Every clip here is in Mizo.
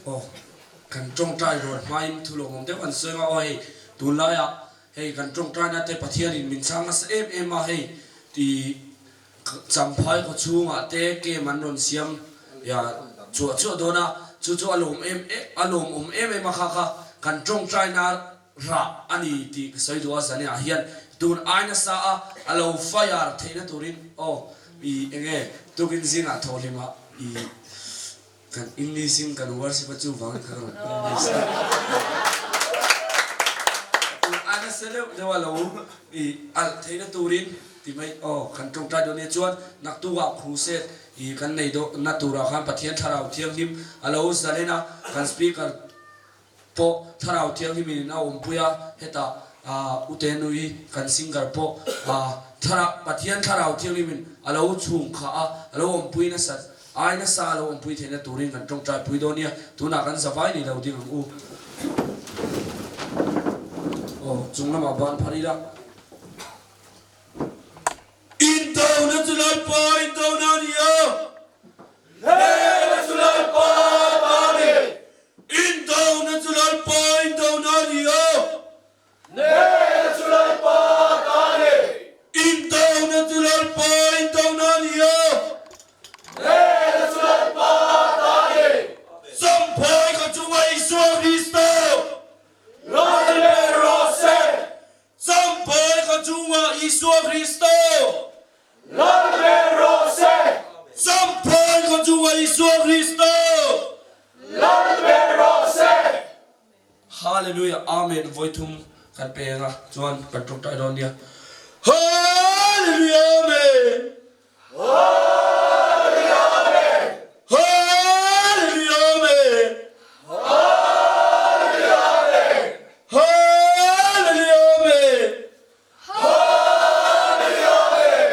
Aw kan tawngtai rawn hmain thu lawmawm deuh an sawi ang a, aw hei tunlaiah hei kan tawngtaina te Pathianin min chhang nasa em em a, hei ti Champhai khaw chhungah te camp an rawn siam ya chuah chuah dawn a, chu chu a lawm em em a lawmawm em em a kha kha kan tawngtaina rah a ni tih ka sawi duh a, zaniah hian tun ai nasa a a lo fire theihna turin aw i enge tukin zingah thawhhlimah i Kan English in kan worship a chuvangin ka rawn English a. Tun a nasa deuh deuh a lo i alh theihna turin ti mai aw kan tawngtai dawn nia chuan naktukah crusade i kan nei dawh na turah khan Pathian Thlarau Thianghlim a lo zalen a kan speaker pawh Thlarau Thianghlim in a awmpui a hetah Ute Nui kan singer pawh Thlarau Pathian Thlarau Thianghlim in a lo chhung khah a a lo awmpui nasat Ai nasa a lo awmpui theihna turin kan tawngtai pui dawn nia, tunah kan zavai ni lo ding ang u. Aw, chung lamah ban phar ila. Indona chu Lalpa indona a ni a. Hmela chu Lalpa ta a ni. Indona chu Lalpa indona a ni a. Hmela chu Lalpa ta a ni. Indona chu Lalpa indona a ni a. Hmela chu Lalpa ta a ni. Champhai ka chunga Isua Krista. Lal ber rawh se. Champhai ka chunga Isua Krista. Lal ber rawh se. Champhai ka chunga Isua Krista. Lal ber rawh se. Hallelujah Amen vawithum kan pe anga chuan kan tawngtai dawn nia Hallelujah Amen Hallelujah Amen Hallelujah Amen Hallelujah Amen Hallelujah Amen Hallelujah Amen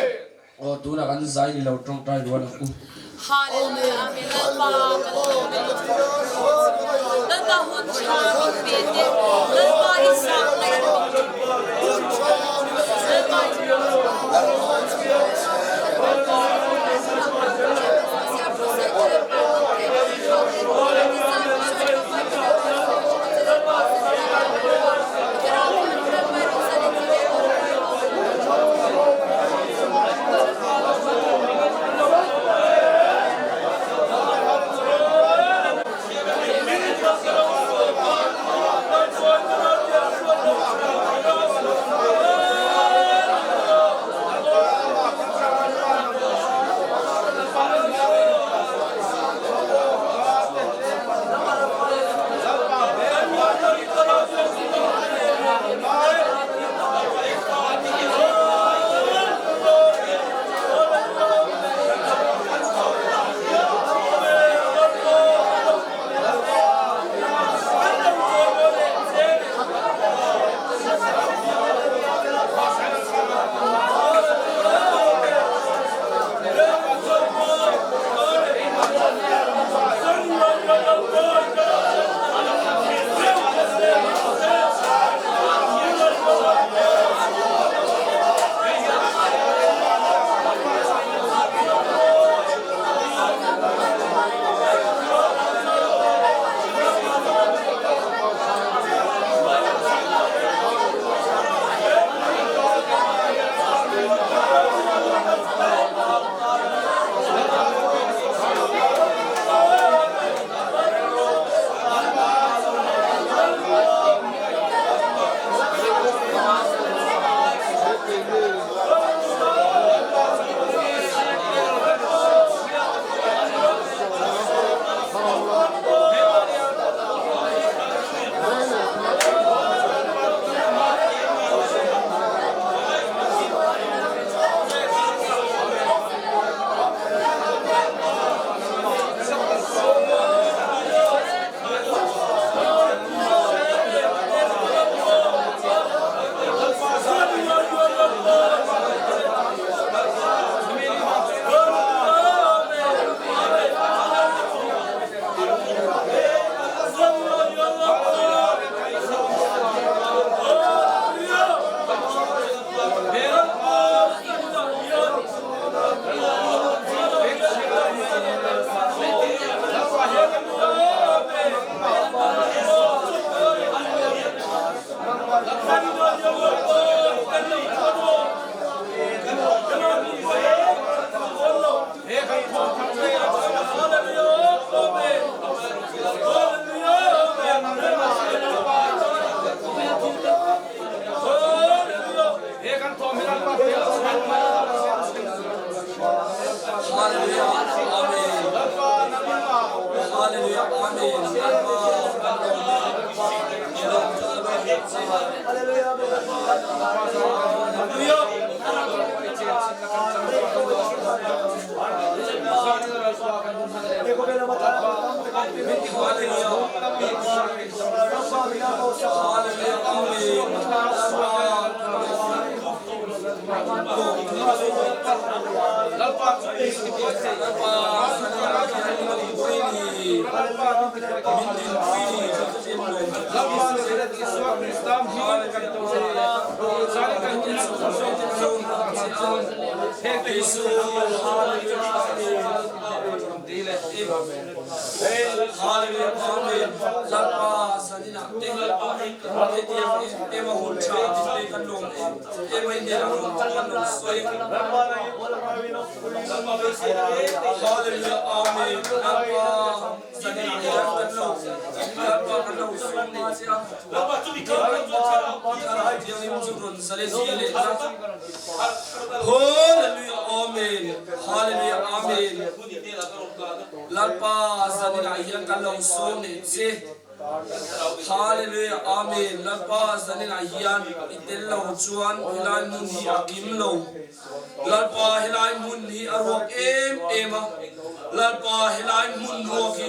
Aw tunah kan zai ni lo tawngtai rual ang u. Hallelujah Amen Lalpa kan lawm e Lalpa hun tha min pe te Lalpa i sang ngaih Lalpa Lalpa zaninah hian kan lo sawm leh che. Hallelujah Amen Lalpa zaninah hian i tel lo chuan helai hmun hi a kim lo. Lalpa helai hmun hi a ruak em em a, Lalpa helai hmun ruak hi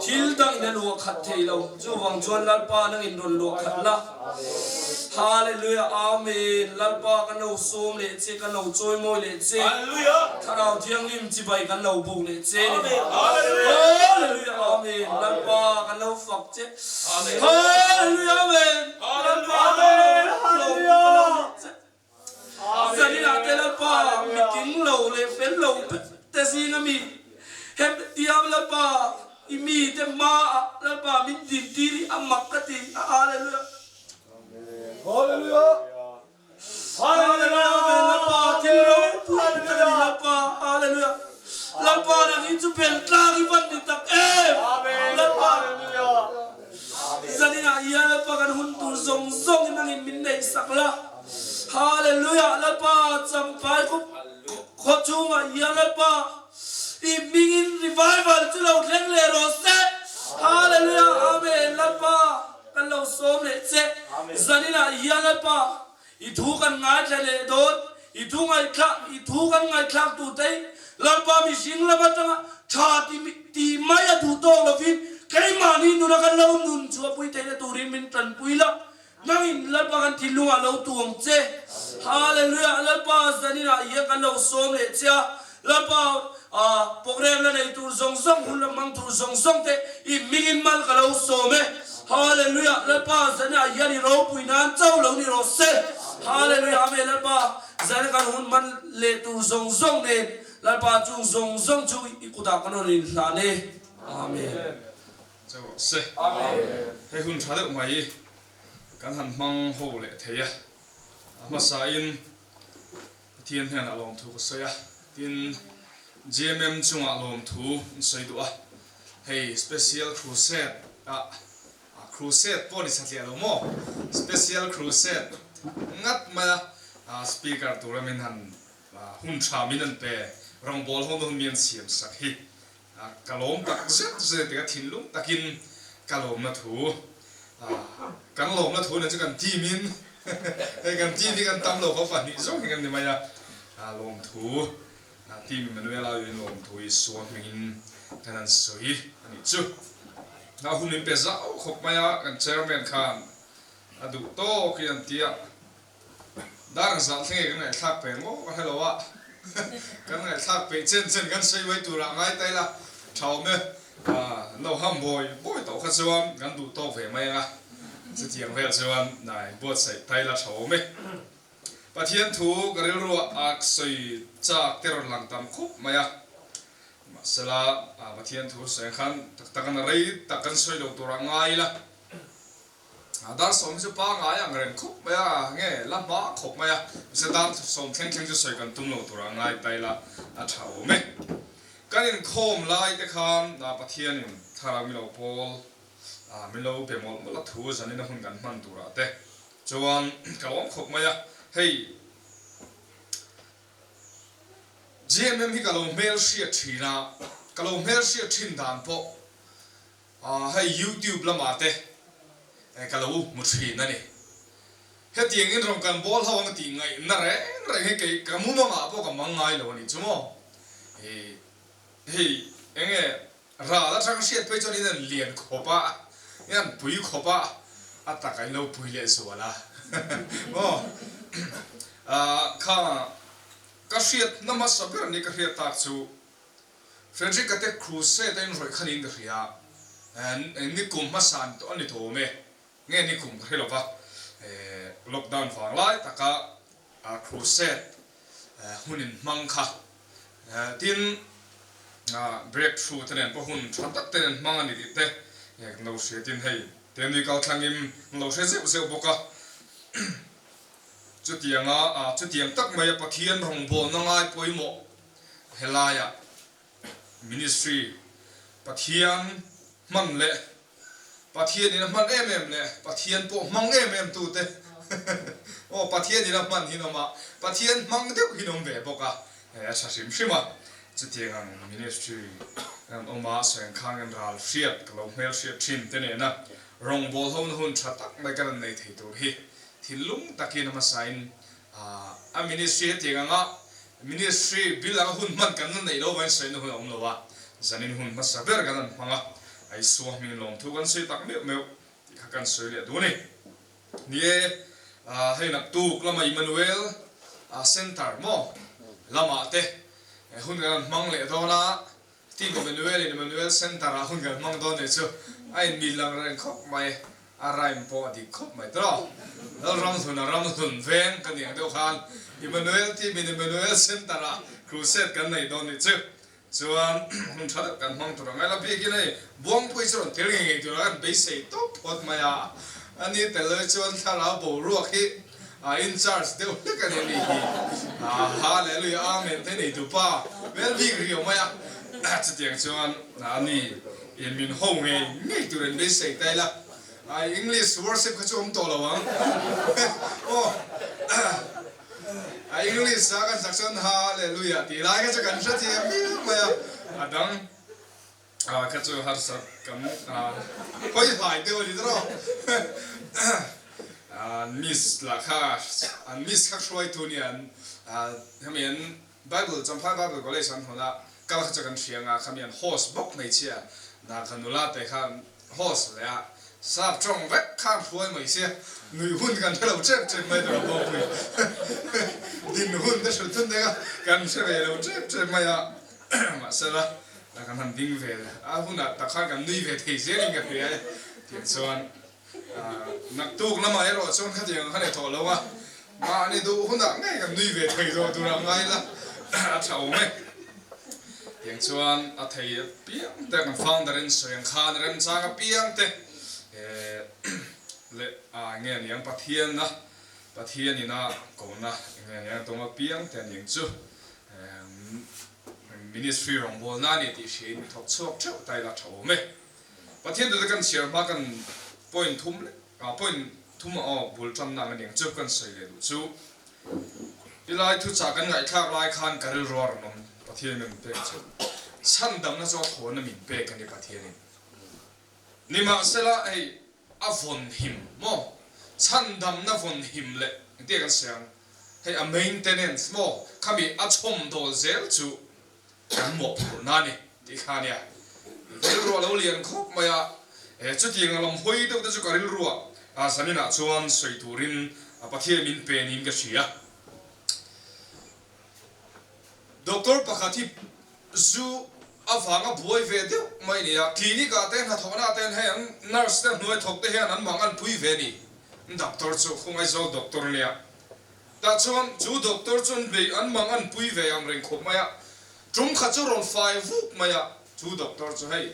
thil dangin a luah khat thei lo. Chuvang chuan Lalpa nangin rawn luah khat la. Hallelujah Amen Lalpa kan lo sawm leh che kan lo chawimawi leh che Thlarau Thianghlim chibai kan lo buk leh che ni Hallelujah Amen Lalpa kan lo fak che Hallelujah Amen Lalpa kan lo lawm leh che Zaninah te Lalpa mitling lo leh fel lo te zinga mi hetiang Lalpa i mite hmaah Lalpa min dintir hi a mak ka ti a Hallelujah. Hallelujah. Hallelujah Amen Lalpa thil ropui tak a ni Lalpa Hallelujah Lalpa nang hi chu bel tlang i van ni tak em Lalpa Zaninah hian Lalpa kan hun tur zawng zawngin nangin min neih sak la. Hallelujah Lalpa Champhai khaw chhungah hian Lalpa i hmingin revival chu lo thleng leh rawh se. Hallelujah Amen Lalpa kan lo sawm leh che. Zaninah hian Lalpa i thu kan ngaithla leh dawn. I thu ngaihthlak i thu kan ngaihthlak tur te hi Lalpa mihring lam atanga tha ti tih mai a duh tawk lovin keimahni nuna kan lo nun chhuahpui theihna turin min tanpui la. Nangin Lalpa kan thinlungah lo tu ang che. Hallelujah Lalpa zaninah hian kan lo sawm leh che a. Lalpa program la nei tur zawng zawng hun la hmang tur zawng zawng te i hmingin mal ka lo sawm e. Hallelujah Lalpa zaninah hian i ropui nan chauh lo ni rawh se. Hallelujah Amen Lalpa zan kan hun hman leh tur zawng zawng nen Lalpa chung zawng zawng chu i kutah kan rawn inhlan e. Amen. Chauh rawh se. Hei hun tha deuh mai kan han hmang ho leh thei a. A hmasain Pathian hnenah lawmthu ka sawi a, tin GMM chungah lawmthu an sawi duh a, hei Special Crusade ah Crusade pawh ni satliah lo maw, Special Crusade ngat mai a Speaker tura min han hun tha min an pe, rawngbawl ho na hun mi an siam sak hi ka lawm tak zet zet tia thinlung takin ka lawmna thu kan lawmna thu nen chu kan team in hei kan team hi kan tam lo kho pahnih zawng hi kan ni mai a lawmthu team Emmanuel-a in lawmthu i suam hmingin kan han sawi a nih chu a hun min pe zau khawp mai a kan chairman khan a duh tawk in an tia. Dar ang zah thleng e kan ngaihthlak pe ngawk a hrelo a, kan ngaihthlak peih chen chen kan sawi mai turah ngai ta ila tha awm e, an lo ham bawi bawi tawh kha chuan kan duh tawk ve mai ang a, chutiang vel chuan buatsaih ta ila tha awm e. Pathian thu ka rilruah a sawi chak te rawn lang tam khawp mai a, mahsela Pathian thu sawi ang khan tak tak an a rei tak kan sawi lo turah ngai ila. Dar sawm hi chu pangai ang reng khawp mai a, nge la hma khawp mai a, mahse dar sawm thleng thleng chu sawi kan tum lo tur a ngai ta ila a tha awm e. Kan inkhawm lai te khan Pathianin thlarau milo pawl milo be mawlh mawlh a thu zanin a hun kan hman turah te chuan ka lawm khawp mai a, hei GMM hi ka lo hmelhriat thin a, ka lo hmelhriat thin dan pawh Hei YouTube lamah te ka lo hmu thin a ni. Hetiang in rawn kan bawl ho ang tih ngaihna reng reng hi kei ka mumangah pawh ka mang ngai lo a nih chu maw. Hei enge. Ral atanga hriat phei chuan in an lian khawp a, in an pui khawp a, a taka in lo pui leh zual a. Aw, kha ka hriat na hmasa ber ni ka hriat tak chu Frederick-a te crusade a inrawih khan in ka hria a, nikum hmasa a ni tawh awm e, nge nikum ka hre lo va, lockdown vang lai taka crusade hun in hmang kha Tin, breakthrough te nen pawh hun tha tak te nen hmang a ni tih te kan lo hria. Tin, hei te nui kal thlangin kan lo hre zeuh zeuh bawk a. Chutianga, chutiang tak maia Pathian rawngbawlna ngai pawimawh helaiah ministry Pathian hman leh Pathian in a hman em em leh Pathian pawh hmang em em tu te aw Pathian in a hman hi an awm a, Pathian hmang deuh hi an awm ve bawk a, a tha hrim hrim a, chutiang ang ministry an awm a, Sengkhang in ral hriat ka lo hmel hriat thin te nena rawngbawl ho na hun tha tak mai kan rawn nei thei tur hi thinlung takin a hmasa in A ministry hetiang anga ministry bill anga hun hman kan la neih lo vangin sawina hun a awm lo a, zanin hun hmasa ber kan han hmang a, a Isua hming lawmthu kan sawi tak meuh meuh tih kha kan sawi leh duh a ni. Ni e, hei naktuk lama Immanuel Centre maw lamah te hun kan han hmang leh dawn a, Team Emmanuel in Emmanuel Centre ah hun kan hmang dawn nih chu a in mil lang reng khawp mai, a rhyme pawh a dik khawp mai tawh. Lalramhlun a Ramhlun veng ka nih ang deuh khan Emmanuel Team in Emmanuel Centre ah crusade kan nei dawn nih chu. Chuan hun tha deuh kan hmang tur ang ngaila bikin hei Buangpui chu rawn tel ngei ngei tur a kan beisei tawp phawt mai a, a ni tel lo chuan thlarau boruak hi A in charge deuh hlek a ni anih hi. Hallelujah Amen te nei tu pa hmel bik riau mai a. Chutiang chuan a ni in min ho ngei ngei tur in beisei ta ila. English worship kha chu awm tawh lo ang. Aw a English a kan sak chuan Hallelujah tih lai kha chu kan hrethiam viau mai a. A dang kha chu harsat kan hawi hlai deuh a ni tawh. Miss lah kha an miss kha hruaitu nia an hemi an Bible Champhai Bible College an hawn a kal kha chu kan hria anga khami an host bawk hmeichhia dah kha nula te kha an host leh a sap tawng vek kha an hruai mai sia nuih hun kan hre lo tep tep mai tur a bawkpui din hun te hrut hun te kha kan hre ve lo tep tep mai a mahsela kan han ding ve a hunah tak khan kan nui ve thei zel in ka hria e tiang chuan Naktuk lamah erawh chuan khatiang ang kha nei tawh lo a, mahni duh hunah ngei kan nui ve thei tawh tur ang ngai la, a tha awm e. Tiang chuan a thei apiang te kan founder in sawi ang khan remchang apiang te leh enge aniang Pathian a Pathian ina kona enge aniang tawng apiang te aniang chu ministry rawngbawlna a ni tih hriain thawk chhuak theuh ta ila tha awm e. Pathian tute kan chhiar hma kan point thum leh ah point thum ah aw bul tanna ang aniang chu kan sawi leh duh chu. Tilai thuchah kan ngaihthlak lai khan ka rilru a rawn awm Pathian min pek chu chhandamna chu a thawn a min pek a ni Pathianin. Nimahsela hei a vawn him maw chhandamna vawn him leh engtia kan sawi ang hei a maintenance maw khami a chhawmdawl zel chu Kan mawhphurhna a ni tih kha a nia. Rilru a lo lian khawp mai a, chutiang a lam hawi deuh te chu ka rilruah zaninah chuan sawi turin Pathian min pe niin ka hria. Doctor pakhat hi zu avanga buai ve deuh mai a ni a, clinic ah te hnathawhna ah te hian hei an nurse te hnuai thawk te hian an mang an pui ve a ni. Doctor chu Khawngaizawl doctor a nia. Tah chuan chu doctor chuan bei an mang an pui ve ang reng khawp mai a, tum khat chu rawn fai vuk mai a, chu doctor chu hei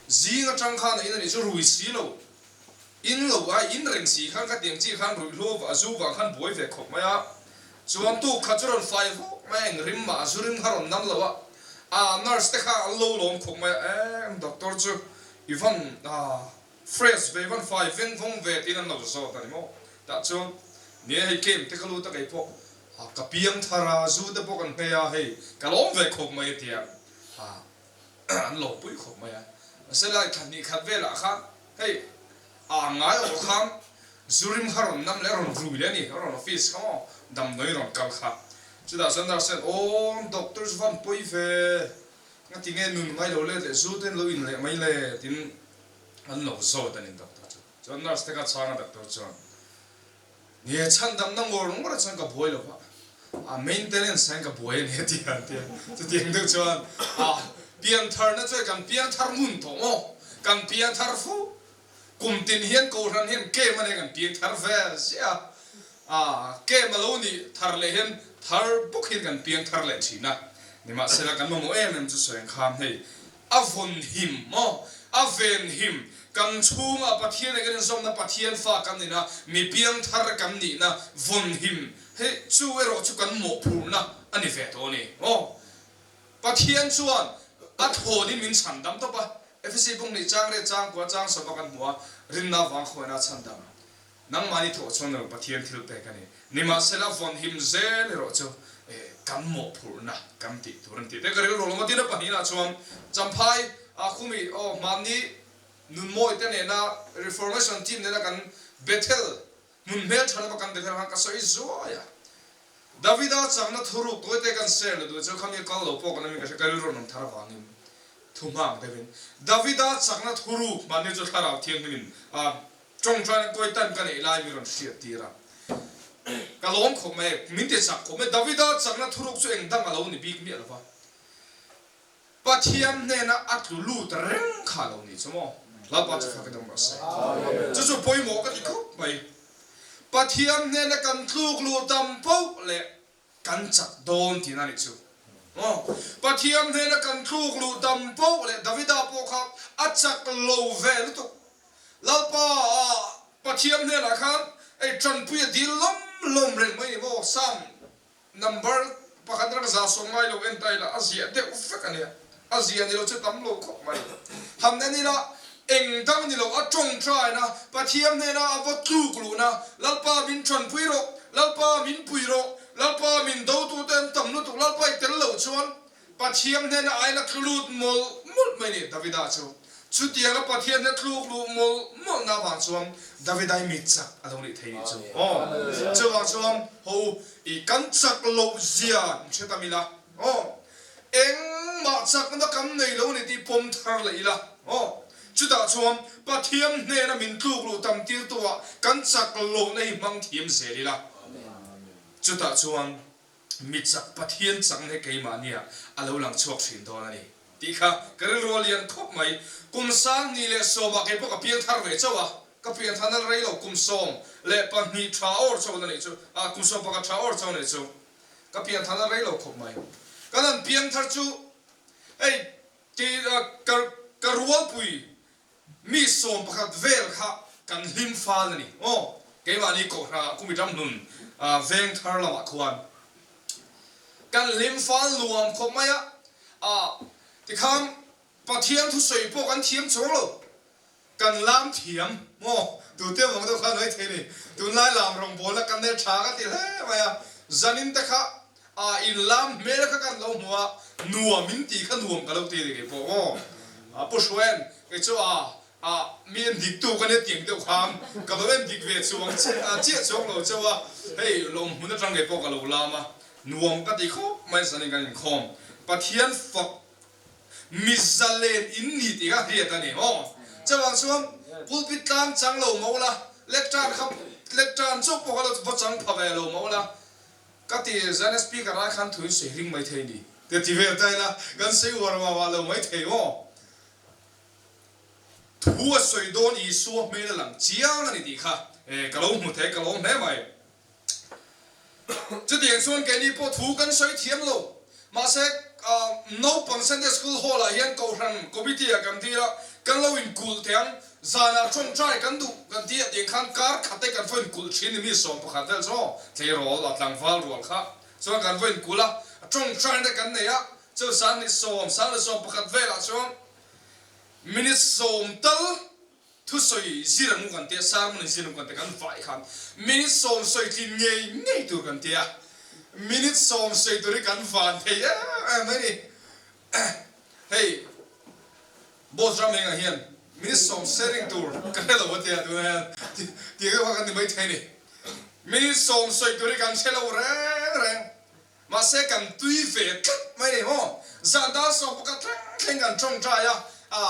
zing atang khan a in a nih chu rui si lo, in lo a in reng si khan khatiang chi khan ruihhlo a zu vang khan buai ve khawp mai a, chuan tuk khat chu rawn fai vuk mai a, eng rim mah a zu rim kha rawn nam lo a, a nurse te kha an lo lawm khawp mai a, eng doctor chu i van a. Fresh ve van fai veng vawng ve tiin an lo zawt a ni maw? Tah chuan nia hei camp te ka lut a kei pawh ka piang thar a, zu te pawh kan hmei a, hei ka lawm ve khawp mai a tia an lo pui khawp mai a. Mahse lai thla hnih khat velah khan hei a ngai awh khan zu rim kha rawn nam leh a rawn rui leh a ni, a rawn office kha maw damdawi rawn kal kha. Chutah chuan nurse hian aw doctor chu van pawi ve. Ngatinge nun ngai lo let leh zu ten lo in leh mai le tin an lo zawt a ni doctor chu. Chuan nurse te kha chhang a doctor chuan Ni e chhandamna ngawr ngawr ah chuan ka buai lo va, a maintenance ah hian ka buai a ni a ti a ti a. Chutiang deuh chuan a piantharna chu kan piangthar ngun tawh maw? Kan piangthar fo. Kum tin hian Kohhran hian kem a nei kan piangthar ve ziah a, a kem a lo nih thar leh hian thar bawk hian kan piangthar leh thin a. Nimahsela kan mamawh em em chu sawi ang khan hei a vawn him maw, a ven him, kan chhungah Pathian leh kan inzawmna Pathian fa kan nihna, mi piangthar kan nihna vawn him hei chu erawh chu kan mawhphurhna a ni ve tawh a ni maw. Pathian chuan a thawnin min chhandam tawp a, Efesi bung nih chang riat chang kua chang sawpa kan hmu a, rinna vang khawiahna a chhandam. Nangmahni thawh chuan lo Pathian thil pek a ni. Nimahsela vawnhim zel erawh chu kan mawhphurhna kan tih tur a ni tih te ka rilru lo matin a pahnihnah chuan Champhai ah khumi aw hmanni nunmawi te nena Reformation team nena kan Bethel Hmun hmeltha lama kan Bethel khan ka sawi zuai a. Davida chakna thuruk tawite kan share la duh chu khami kal lo pawh kan awmin ka hria ka rilru an awm thar avangin thu hmang deuhin Davida chakna thuruk hmanni chu thlarau thianghlimin a tawngtaina kawi time ka neih lai mi rawn hriat tir a. Ka lawm khawp mai min ti chak khawp mai Davida chakna thuruk chu eng dang a lo ni bik miah lova. Pathian hnena a tlu lut reng kha lo ni chu maw? Lalpa chu fak i dawng rawh se. Chu chu pawimawh ka ti khawp mai. Pathian hnena kan tluk luh tam poh leh kan chak dawn tihna ni chu maw? Pathian hnena kan tluk luh tam poh leh Davida pawh kha a chak lo ve lutuk. Lalpa Pathian hnenah khan ei tanpui a dil lawm lawm reng mai ni maw? Psalm Number pakhat rak za sawm ngai lo en ta ila a ziah deuh vek a nia. A ziah ni lo chu tam lo khawp mai. Ham nen ila eng dang ni lo a tawngtaina Pathian hnena a va tluk luhna Lalpa min tanpui rawh, Lalpa min pui rawh, Lalpa min dotute an tam lutuk, Lalpa i tel loh chuan Pathian hnena a ina tlu lut mawlh mawlh mai ni Davida chu. Chutianga Pathian hna tluk luh mawlh mawlhna avang chuan Davida hi mi chak a lo nih thei nih chu. Aw, chuvang chuan ho u, i kan chak loh zia in hre tam ila. Aw, engmah chakna kan nei lo ni tih pawm thar leh ila. Aw, chutah chuan Pathian hnena min tluk luh tam tirtuah kan chak lohna hi hmang thiam zel ila. Chutah chuan Mi chak Pathian chakna hi keimahnia a lo lang chhuak thin dawn a ni tih kha ka rilru a lian khawp mai. Kum 2010ah kei pawh ka piang thar ve chauh a, ka pian than a rei lo kum 12 tha awr chauh na nih chu, ah kum 11 tha awr chauh na nih chu ka pian than a rei lo khawp mai. Kan han piang thar chu hei kei ka ka rualpui Mi 11 vel kha kan hlim fal a ni. Aw, keimahni Kohhranah Kumi Ramhnun veng thar lamah khuan kan hlim fal nuam khawp mai a. Ah, tikhan Pathian thusawi pawh kan thiam chuang lo, kan lam thiam maw? Tute vang deuh khan mai thei ni. Tunlai lam rawngbawlna kan nel tha ka ti hle mai a, zanin te kha A in lam hmel kha kan lo hmu a, nuam in tih kha nuam ka lo ti a ni kei pawh maw? A Pu Hruain, kei chu a a mi en dik tu ka nia tiang deuh khan ka lo en dik ve chuang chiah chuang lo chauh a, hei lawm hmun atang kei pawh ka lo lam a, nuam ka ti khawp mai zanin kan inkhawm. Pathian fak mi zalen in ni tih kha hriat a ni maw? Chuvang chuan pulpit tlang chang lo mah ula, lectern kha lectern chauh pawh kha lo va chang pha ve lo mah ula, Ka ti, Zan speaker ai khan thu in sawi ring mai thei ni. Ka ti vel ta ila, kan sawi uar mah mah lo mai thei maw? Thu a sawi dawn Isua hmel a lang chiang a ni tih kha ka lo hmu thei, ka lawm hle mai. Chutiang chuan keini pawh thu kan sawi thiam lo. Mahse, naupang Sunday School Hall ah hian Kohhran Committee ah kan dil a, kan lo inkulh teh ang, zanah tawngtai kan duh kan ti a tiang khan kar khat te kan va inkulh thin ni mi 11 vel chu aw, tleirawl a tlangval rual kha chuan kan va inkulh a, tawngtai te kan nei a, chu 10:30, 10:11 velah chuan minute sawm tal Thusawi zir ang u kan tia, sermon in zir ang u kan tia, kan vai khan minute sawm sawi tlin ngei ngei tur kan tia, minute sawm sawi tur hi kan van thei em em mai ni. Hei boss ram engah hian minute sawm sharing tur ka hre lo a tia tunah hian tih deuh kha kan ni mai thei ni. Minute sawm sawi tur hi kan hre lo reng reng. Mahse kan tui ve tlat mai ni maw? Zan dar 11 thleng thleng kan tawngtai a, a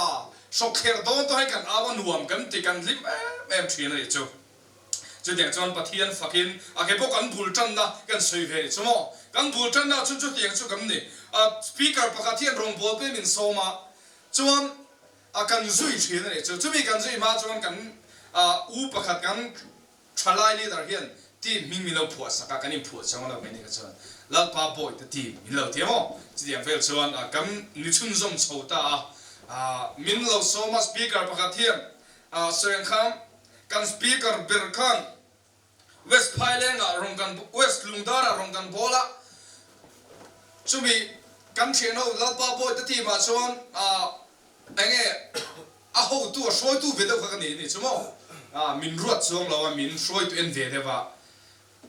hrawk kher dawn tawh hi kan au a nuam kan ti kan hlim em em thin a nih chu. Chutiang chuan Pathian fakin a ke pawh kan bul tanna kan sawi ve nih chu maw? Kan bul tanna chun chutiang chu kan ni. A speaker pakhat hian rawngbâwl pui min sawm a, chuan a kan zui thin a nih chu. Chumi kan zui hma chuan kan u pakhat kan thalai leader hian team hming min lo phuah sak a, kan inphuah chang a lo mai ni kha chuan Lalpa Bawihte team min lo ti a maw? Chutiang vel chuan kan ni chhunzawm chho ta a, min lo sawm a speaker pakhat hian sawi ang khan Kan Speaker ber khan West Phailengah rawn kan West Lungdarah rawn kan bawl a, chumi kan thianho Lalpa Bawihte team ah chuan enge a hotu a hruaitu ve deuh kha ka ni a nih chu maw? Min ruat chuang lo a, min hruaitu en ve deuh a,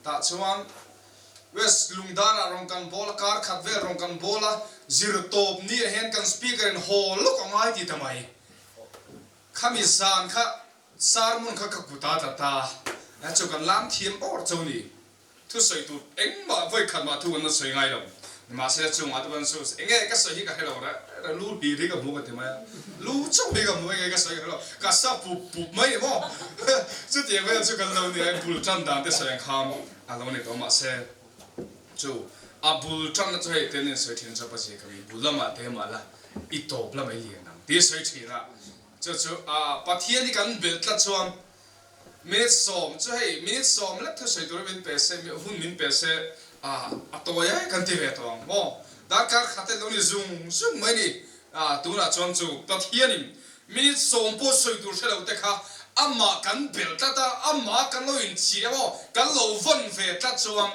tah chuan West Lungdarah rawn kan bawl a, kar khat vel rawn kan bawl a, zirtawp ni ah hian kan Speaker in haw lawk a ngai ti ta mai. Khami zan kha sermon kha ka kut a tla ta a, chu kan lam thiam bawr cho ni. Thusawi tur engmah vawi khat mah thu kan la sawi ngai lo. Nimahsela chungah te pawh chu enge ka sawi hi ka hre lo reh reh lu hlir hi ka hmu ka ti mai a, lu chauh hi ka hmu enge ka sawi ka hre lo, ka sa pup pup mai ni maw. Chutiang vel chu kan lo ni a, bul tan dan te sawi ang khan a lo ni tawh mahse chu a bul tanna chu hei ten in sawi thin chu a pazia ka mi bul lamah te mah la i tawp la mai lian ang tih a sawi thin a. Chu chu a Pathian hi kan belh tlat chuan minute sawm chu hei minute sawm lek thusawi turin min pe se hun min pe se a a tawi ai kan ti ve tawh ang maw darkar khat e lo ni zung zung mai ni a tunah chuan chu Pathianin minute sawm pawh sawi tur hre lo te kha amah kan belh tlat a amah kan lo inchhiah maw kan lo vawn ve tlat chuan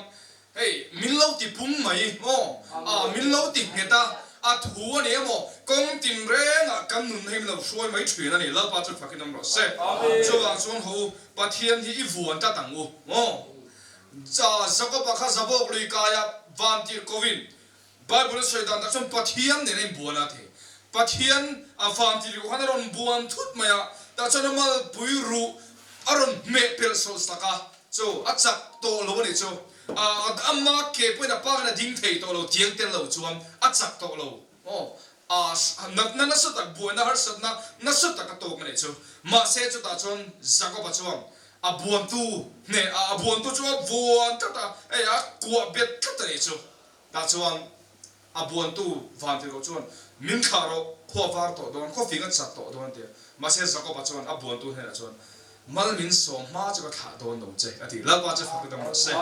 Hei, min lo ti pung mai maw? A, min lo ti nghet a, a thu a ni emaw, kawng tinrengah kan nun hei min lo hruai mai thin a ni. Lalpa chu fakin awm rawh se. Chuvang chuan haw u, Pathian hi i vuan tlat ang u maw? Jakob-a kha Zabawk lui kaia van tir kovin Bible a sawi dan tak chuan Pathian nen a inbuan a ti. Pathian a van tir ko khan a rawn buan thut mai a, tah chuan a malpui ruh a rawn hmeh pelh sawlh sak a, chu a chak tawh lo a nih chu. Ama ke pawhin a pa khan a ding thei tawh lo, tiang tel lo chuan a chak tawh lo. Aw, a natna nasa tak, buaina harsatna nasa tak a tawk a nih chu. Mahse chutah chuan Jakob-a chuan a buantu hneh a, a buantu chu a vuan tlat a, hei a kuah bet tlat a nih chu. Tah chuan a buantu van tirh loh chuan, Min thlah rawh, khua var tawh dawn, khaw fing a chat tawh dawn tia. Mahse Jakob-a chuan a buantu hnenah chuan, Mal min sawm hma chu ka thlah dawn lo che, a ti. Lalpa chu fak i dam rawh se.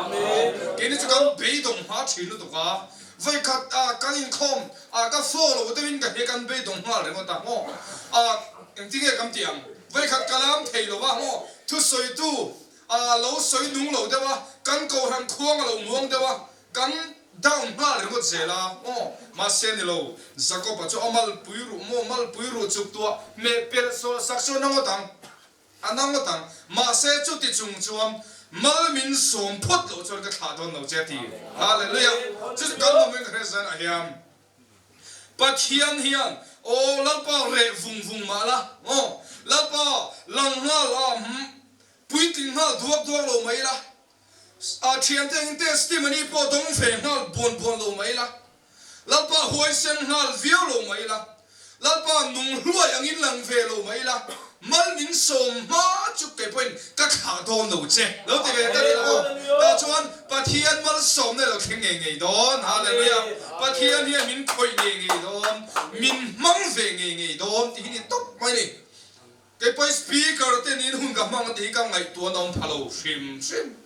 Keini chu kan beidawng hma thin lutuk a, vawikhat kan inkhawm a ka follow deuhin ka hria kan beidawng nghal ringawt a, maw? Engtinge kan tih ang? Vawikhat ka lam thei lo a, maw? Thusawitu a lo sawi nung lo deuh a, kan kohhran khuang a lo muang deuh a, Kan down nghal ringawt zel a, aw, mahse ni lo, Jakob-a chu a malpui ruh maw, malpui ruh chuk tuah hmeh pelh sawl sak chu a na ngawt ang, a na ngawt ang, mahse chuti chung chuan mal min sawm phawt loh chuan ka thlah dawn lo che a ti. Hallelujah! Chu chu kan awmin ka hre zan ah hian Pathian hian, aw Lalpa reh vung vung mah la, aw, Lalpa lang nghal a, puitling nghal duak duak lo mai la, A thiante engin testimony pawh dawng ve nghal buan buan lo mai la, Lalpa huaisen nghal viau lo mai la, Lalpa nung hluai angin lang ve lo mai la, mal min sawm hma chu kei pawhin ka thlah dawn lo che lo ti ve ta ila aw. Tah chuan Pathian malsawmna lo thleng ngei ngei dawn, Hallelujah! Pathian hian min khawih ngei ngei dawn, min hmang ve ngei ngei dawn tih hi ni tawp mai a ni. Kei pawhin speaker te niin hun ka hmang tih hi ka ngaihtuah nawm pha lo hrim hrim.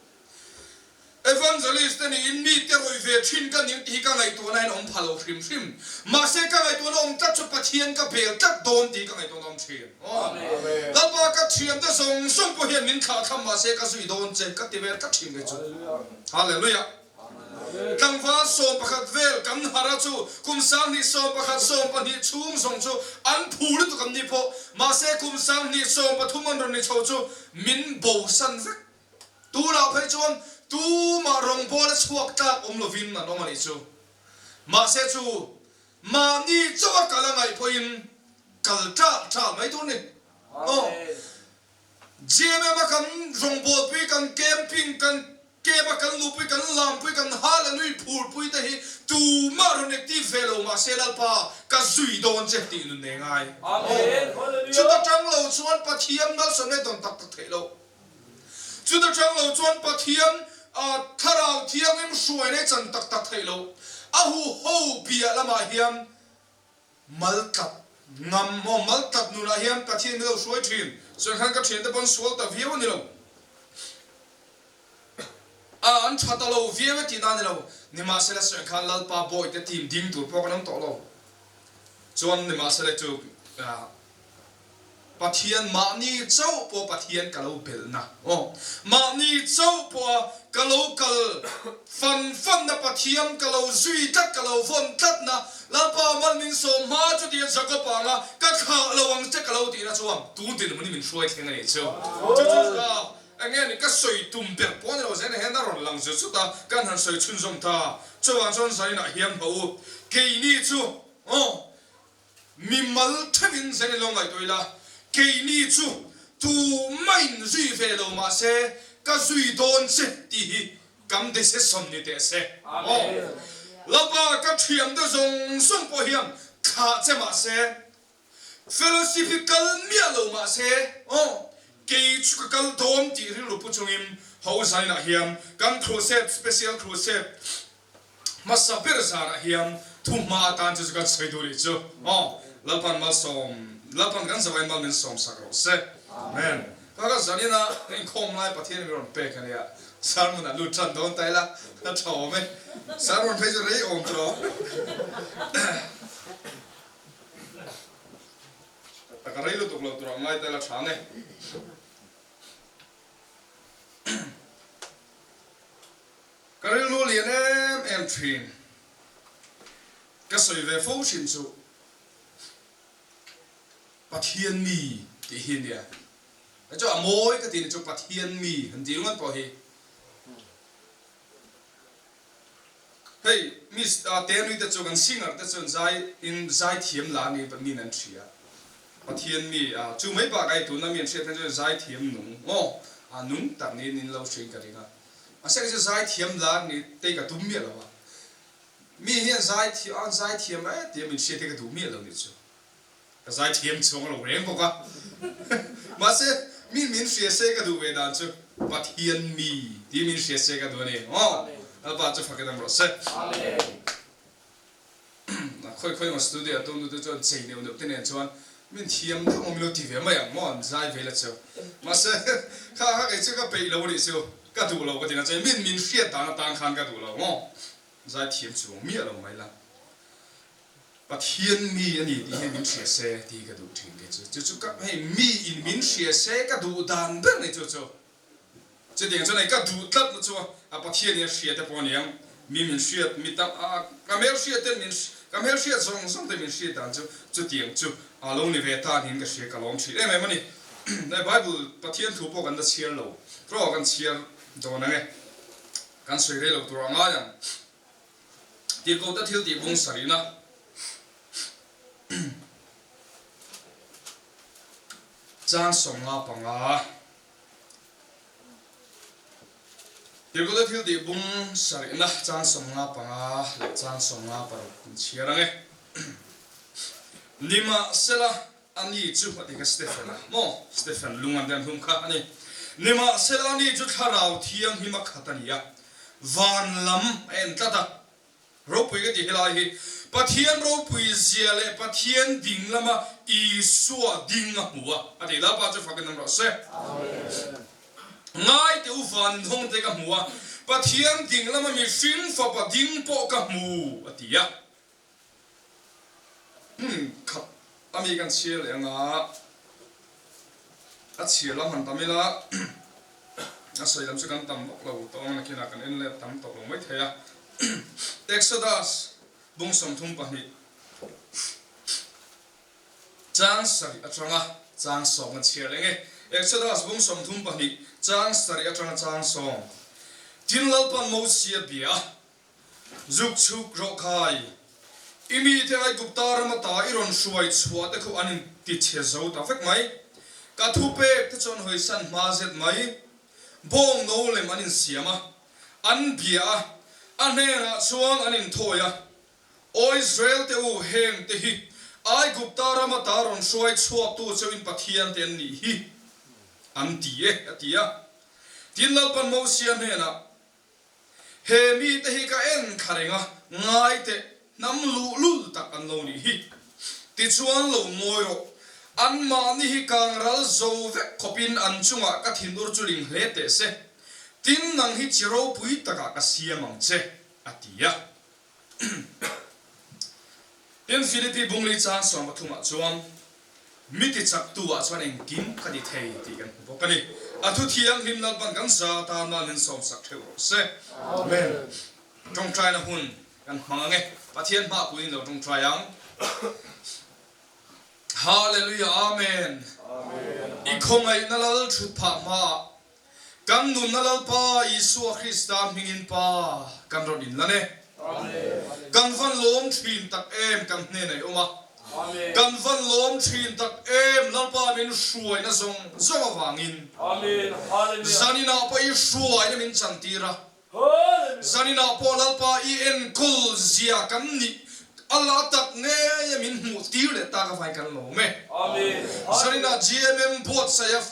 Evangelist te niin mi te rawih ve thin ka ning tih hi ka ngaihtuah na in awm pha lo hrim hrim. Mahse ka ngaihtuah na awm tlat chu Pathian ka bel tlat dawn tih hi ka ngaihtuah na awm thin. Lalpa ka thiam te zawng zawng pawh hian min thlah thlam mahse ka zui dawn che ka ti ve tlat thin kei chu. Hallelujah. Tlangval 11 vel kan har a chu kum 20 11 12 chhung zawng chu an phu lutuk an ni pawh. Mahse kum 20 13 an rawn ni chho chu min bosan vek. Tunah phei chuan tumah rawngbawla chhuak tlak awm lovin an awm a nih chu. Mahse chu mahni chauha kal a ngaih pawhin kal ṭah ṭah mai tur ni. Aw. GMM a kan rawngbawlpui, kan camping, kan camp a kan luhpui, kan lampui, kan hallelujah phurpui te hi tumah rawn active ve lo mahse Lalpa ka zui dawn che tih nun nei ngai. Chuta tang lo chuan Pathian malsawmna dawn tak tak theih loh. Chuta tang lo chuan Pathian Thlarau Thianghlim hruaina i chan tak tak theih loh. A huho piah lamah hian mal tlat ngam maw mal tlat nunah hian Pathian min lo hruai thin. Chuan khan ka thiante pawn sual ta viau a ni lo. A an tha ta lo viau e tihna a ni lo. Nimahsela sawi khan Lalpa bawihte team ding tur pawh kan awm tawh lo. Chuan nimahsela chu Pathian mahni chauh pawh Pathian ka lo belhna aw. Mahni chauh pawha ka lo kal fan fanna Pathian ka lo zui tlat ka lo vawn tlatna Lalpa mal min sawm hma chutia Jakob anga ka thlah lo ang che ka lo tihna chuan tun dinhmun hi min hruai thleng a nih chu. Chu chu Eng nge ni ka sawi tum ber pawh a ni lo zel hian a rawn lang zut zut a, kan han sawi chhunzawm ta. Chuvang chuan zaninah hian hmuh u, keini chu aw mimal theuhin zanin lo ngaihtuah ila, keini chu tumahin zui ve lo mahse ka zui dawn che tih hi kan decision ni teh se. Aw Lalpa ka thiamte zawng zawng pawh hian thlah che mahse Fellowship hi kal miah lo mah se aw, kei chu ka kal dawn tih rilru pu chungin ho zainah hian kan crusade, special crusade hmasa ber zanah hian thuhma atan chu chu kan sawi duh rih chu aw, Lalpan malsawm, Lalpan kan zavain mal min sawm sak rawh se. Amen. Ka ka zanina ka inkhawm lai Pathian min rawn pek a nia, sermon a lut tan dawn ta ila, a tha awm e, sermon phei chu rei awm tawh. Ka rei lutuk lo tur ang ngai tel a tha nge. Ka rilru lian em em thin. Ka sawi ve fo thin chu Pathian mi tih hi nia. Hei chu a mawi ka tih ni chu Pathian mi han tih ringawt pawh hi. Hei Miss Tenui te chu kan singer te chuan zai in zai thiam la ni min an hria. Pathian mi chu mai bakah hei tuna mi an hriat phei chuan zai thiam nung aw a nung tak niin in lo hriain ka ring a. Mahse kei chu zai thiam la ni te ka tum miah lo a. Mi hian zai thiam a zai thiam e tia min hriat hi ka duh miah lo nih chu. Ka zaithiam chuang lo reng bawk a. Mahse, mi min hria se ka duh ve dan chu Pathian mi tih min hria se ka duh a ni. Aw, Lalpa chu fakin awm rawh se. Khawi khawi emaw studio a tum nute chuan chei neuh neuh te nen chuan min thiam deuh maw min lo ti ve mai ang maw an zai ve la chu. Mahse, kha kha kei chu ka peih lo a nih chu, ka duh lo ka ti na che. Min min hriat dan atan khan ka duh lo maw. Zaithiam chuang miah lo mai la. Pathian mi a ni tih hian min hria se tih hi ka duh thin kei chu. Chu chu ka hei mi in min hria se ka duh dan ber ni chu chu. Chutiang chuan hei ka duh tlat na chu a Pathian hi a hria te pawh a niang. Mi min hriat mi tam a ka hmel hriat ten min ka hmel hriat zawng zawng te min hriat dan chu chutiang chu a lo ni ve ta niin ka hria ka lawm thin em em a ni. Hei Bible Pathian thu pawh kan la chhiar lo tawh kan chhiar dawn ang e. Kan sawi rei lo tur a ngai ang. Tirhkohte thil tih bung sarihna. Chang 55. Tirhkohte thil tih bung sarihna chang 55 leh chang 56 kan chhiar ang e. Nimahsela ani chu a ti kha Stephen a maw? Stephen lung an den hlum kha a ni. Nimahsela ani chu Thlarau Thianghlim a khat a ni a, van lam a en tlat a. Ropui ka ti helai hi Pathian ropui zia leh Pathian ding lama Isua ding a hmu a, a ti. Lalpa chu fakin awm rawh se. Ngai teh u van inhawng te ka hmu a, Pathian ding lama mihring fapa ding pawh ka hmu, a ti a. Umm khat a mi kan chhiar leh anga a chhiar lam han tam ila a sawi lam chu kan tam vak lo tawh ang nakinah kan en let tam tawh lo mai thei a Exodus bung 32 chang sarih atanga chang sawm kan chhiar leh nge Exodus bung 32 chang sarih atanga chang sawm Tin Lalpan Mosia bia Zuk chhuk rawh khai. I mite Aigupta ram ata i rawn hruai chhuah te khu an inti chhe zo ta vek mai. Ka thupek te chuan hawisan hma zet mai. Bawng no lem an insiam a, an bia a, a hnenah chuan an inthawi a. Aw Israel te u, heng te hi Aigupta ram ata rawn hruai chhuaktu cheuhin Pathian te an nih hi, an ti e, a ti a. Tin, Lalpan Mosia hnenah, He mite hi ka en thla reng a, ngai teh, hnam luhlul tak an lo nih hi. Tichuan lo ngawi rawh, anmahni hi kangral zo vek khawpin an chungah ka thinur chu ling hle teh se, tin nang hi chi ropui takah ka siam ang che, a ti a. Tin, Philippi bungli chang sawmpathumah chuan, Mi tichaktu ah chuan engkim ka ti thei tih kan hmu bawk a ni. A thu thianghlim Lalpan kan za tan mal min sawmsak theuh rawh se. Amen. Tawngtaina hun kan hmang ang e. Pathian hma puiin lo tawngtai ang. Hallelujah Amen. I khawngaihna Lal thut phah hmaah Kan nunna Lalpa Isua Krista hmingin Pa kan rawn inlan e. Kan van lawm thin tak em kan hnenah i awm a. Kan van lawm thin tak em Lalpa min hruaina zawng zawng avangin. Zaninah pawh i hruaina min chantir a. Zaninah pawh Lalpa i enkawl zia kan nih a la tak ngei a min hmuh tir leh tak avangin kan lawm e. Zaninah GMM buatsaih a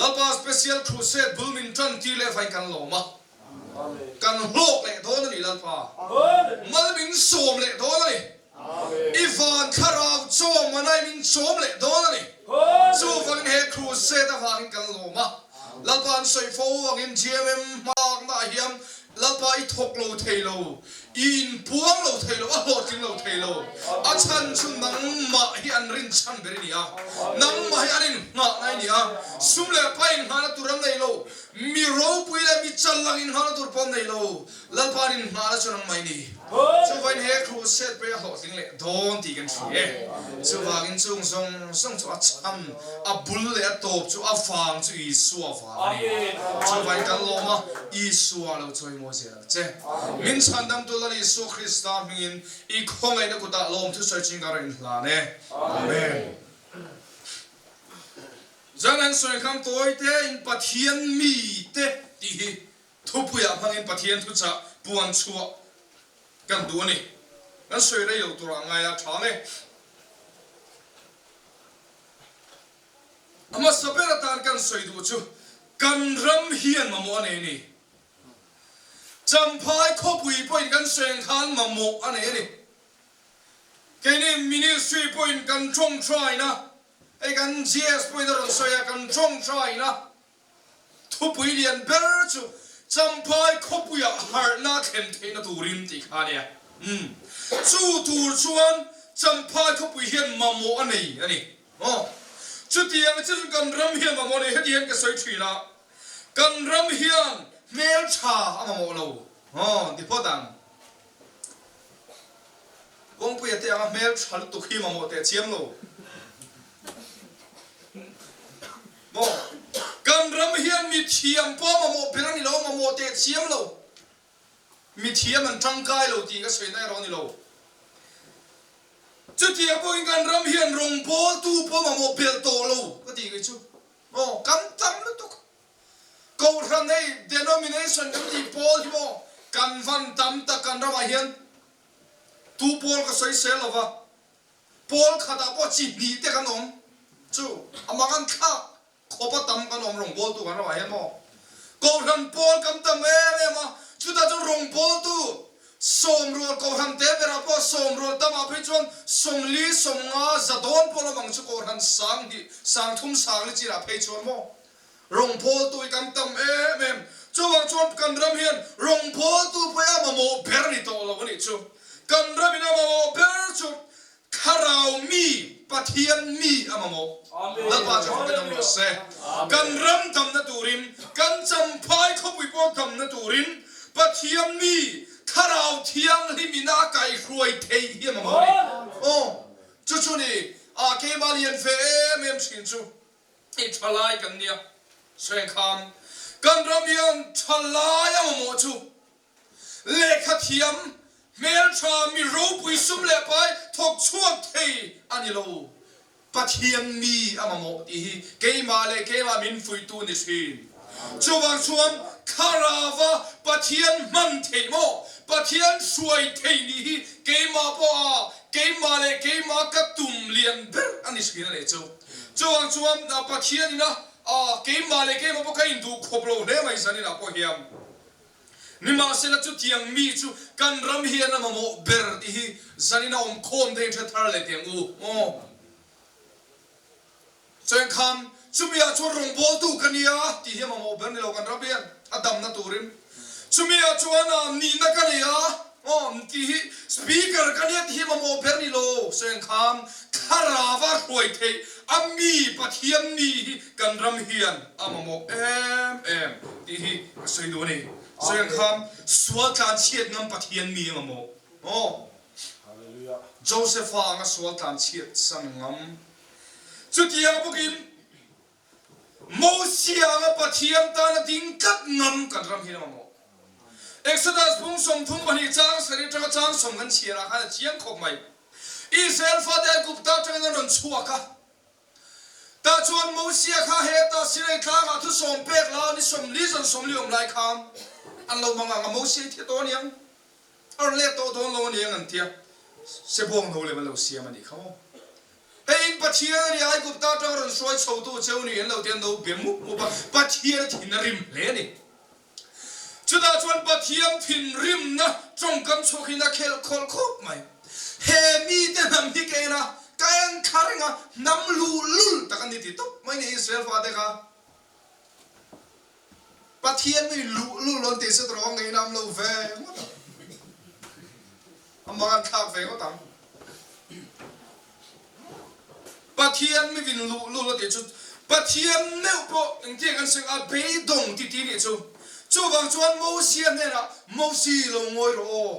Lalpa special crusade bul min tan tir leh vain kan lawm a, kan hlawk leh dawn a ni Lalpa, mal min sawm leh dawn a ni, i van thlarau chawm a nai min chawm leh dawn a ni, chuvangin he crusade avangin kan lawm a, Lalpa an sawi fo angin GMM hmakna ah hian Lalpa i thawk lo thei lo, i inpuang lo thei lo, a hlawhtling lo thei lo. A chhan chu nangmah hi an rinchhan ber i ni a, nangmah hi an inngahna i ni a, sum leh pa inngahna tur an nei lo, mi ropui leh mi challang inngahna tur pawh an nei lo, Lalpa an inngahna chu nangmah i ni. Chuvangin he crusade pawh hi a hlawhtling leh dawn tih kan hria e. Chuvangin chung zawng zawng chu a chhan, a bul leh a tawp chu a vang chu Isua vang a ni. Chuvangin kan lawm a, Isua lo chawimawi zel ang che. Min chhandamtu Lal Isua Krista hmingin i khawngaihna kutah lawm thusawi ching ka rawn inhlan e. Amen. Zan an sawi kham tawi te in Pathian mite tih hi Thupuiah hmangin Pathian thuchah puan chhuah kan duh a ni. Kan sawi rei lo turah ngai a tha nge. A hmasa ber atan kan sawi duh chu kan ram hian mamawh a nei a ni. Champhai khawpui pawhin kan sawi ang khan mamawh a nei a ni. Keini ministry pawhin kan tawngtaina, hei kan GS pawhin a rawn sawi a, kan tawngtaina Thupui lian ber chu Champhai khawpuiah harhna thlen theihna turin tih kha a nia. Umm. Chu tur chuan Champhai khawpui hian mamawh a nei a ni. Aw. Chutiang chu chu kan ram hian mamawh a nei. Heti hian ka sawi thin a, kan ram hian hmeltha a mamawh lo. Aw, ti phawt ang. Kawngpuia te anga hmeltha lutuk hi mamawh teh chiam lo. Maw? Kan ram hian mithiam pawh mamawh ber a ni lo, mamawh teh chiam lo. Mithiam an tangkai lo tih ka sawi na erawh a ni lo. Chutiang pawhin kan ram hian rawngbawltu pawh mamawh belh tawh lo ka tih kei chu. Maw? Kan tam lutuk. Kohhran hei denomination kan tih pawl hi maw kan van tam tak kan ramah hian tu pawl ka sawi sel lo va. Pawl khatah pawh chi hnih te kan awm chu a mang an thlak khawp a tam kan awm rawngbawltu kan ramah hian maw Kohhran pawl kan tam em em a, chutah chuan rawngbawltu sawmrual Kohhran te berah pawh sawmrual tamah phei chuan sawmli sawmnga za dawn pawh lam ang chu Kohhran sang hnih sang thum sang li chinah phei chuan maw rawngbawltu hi kan tam em em. Chuvang chuan kan ram hian rawngbawltu pawh hi a mamawh ber a ni tawh lo a nih chu. Kan ramin a mamawh ber chu Thlarau mi, Pathian mi a mamawh. Lalpa chu fak in awm rawh se. Kan ram damna turin, kan champhai khawpui pawh damna turin Pathian mi, Thlarau Thianghlim in a kaihruai theih hi a mamawh a ni. Aw, chu chu ni a keimah lian ve em em thin chu. I thalai kan nia, Sengkham. Kan ram hian thalai a mamawh chu Lehkha thiam, hmeltha, mi ropui sum leh pai thawk chhuak thei a ni lo. Pathian mi a mamawh tih hi keimah leh keimah min fuihtu ni thin. Chuvang chuan Thlarauva Pathian hman theih maw, Pathian hruai thei nih hi. Keimah pawha keimah leh keimah ka tum lian ber a ni thin a nih chu. Chuvang chuan Pathian ina keimah leh keimah pawh ka induh khawp lo hle mai zaninah pawh hian. Nimahsela chutiang mi chu kan ram hian a mamawh ber tih hi zanin a awm khawm te in hre thar leh teh ang u aw. Chuan chumi ah chuan rawngbawltu ka nia tih hi a mamawh ber ni lo kan ram hian a damna turin chumi ah chuan nihna ka nei a aw tih hi speaker ka nia tih hi a mamawh ber ni lo Chuan thlarau a hruai theih a mi Pathian mi hi kan ram hian a mamawh em em tih hi ka sawi duh a ni. Chuan sual tlan chhiat ngam Pathian mi a mamawh aw. Josepha anga sual tlan chhiat san ngam. Chutiang bawkin Mosia anga Pathian tana ding tlat ngam kan ram hi a mamawh. Exodus bung 32 chang sarih atanga chang sawm kan chhiar ah khan a chiang khawp mai. Israel fate Aigupta atangin an rawn chhuak a. Tah chuan Mosia kha heta Sinai tlangah thu sawm pek la ni 40 zan 40 awm lai khan an lo hmang ang a, Mosia i thi tawh aniang. A rawn let tawh dawn lo a nia ngan tia Sebawng no lem an lo siam a nih kha maw. Hei in Pathian a ni Aigupta atanga rawn hruai chhotu cheu ni an lo ti an lo be mup mup a, Pathian a thin a rim hle a ni. Chutah chuan Pathian thinrimna tawngkam chhuak in a khelh khawlh khawp mai. He mite hnam hi ka en a, ka en thla reng a, hnam luhlul tak an ni ti tawp mai ni Israel fate kha. Pathian mi luhlul an tih chu rawng ngei nam lo ve ngawt ang. A mang an thlak ve ngawt ang. Pathian mi vin luhlul a tih chu Pathian meuh pawh engtiang kan seng a beidawng ti ti nih chu. Chuvang chuan Mosia hnenah Mosi lo ngawi rawh aw.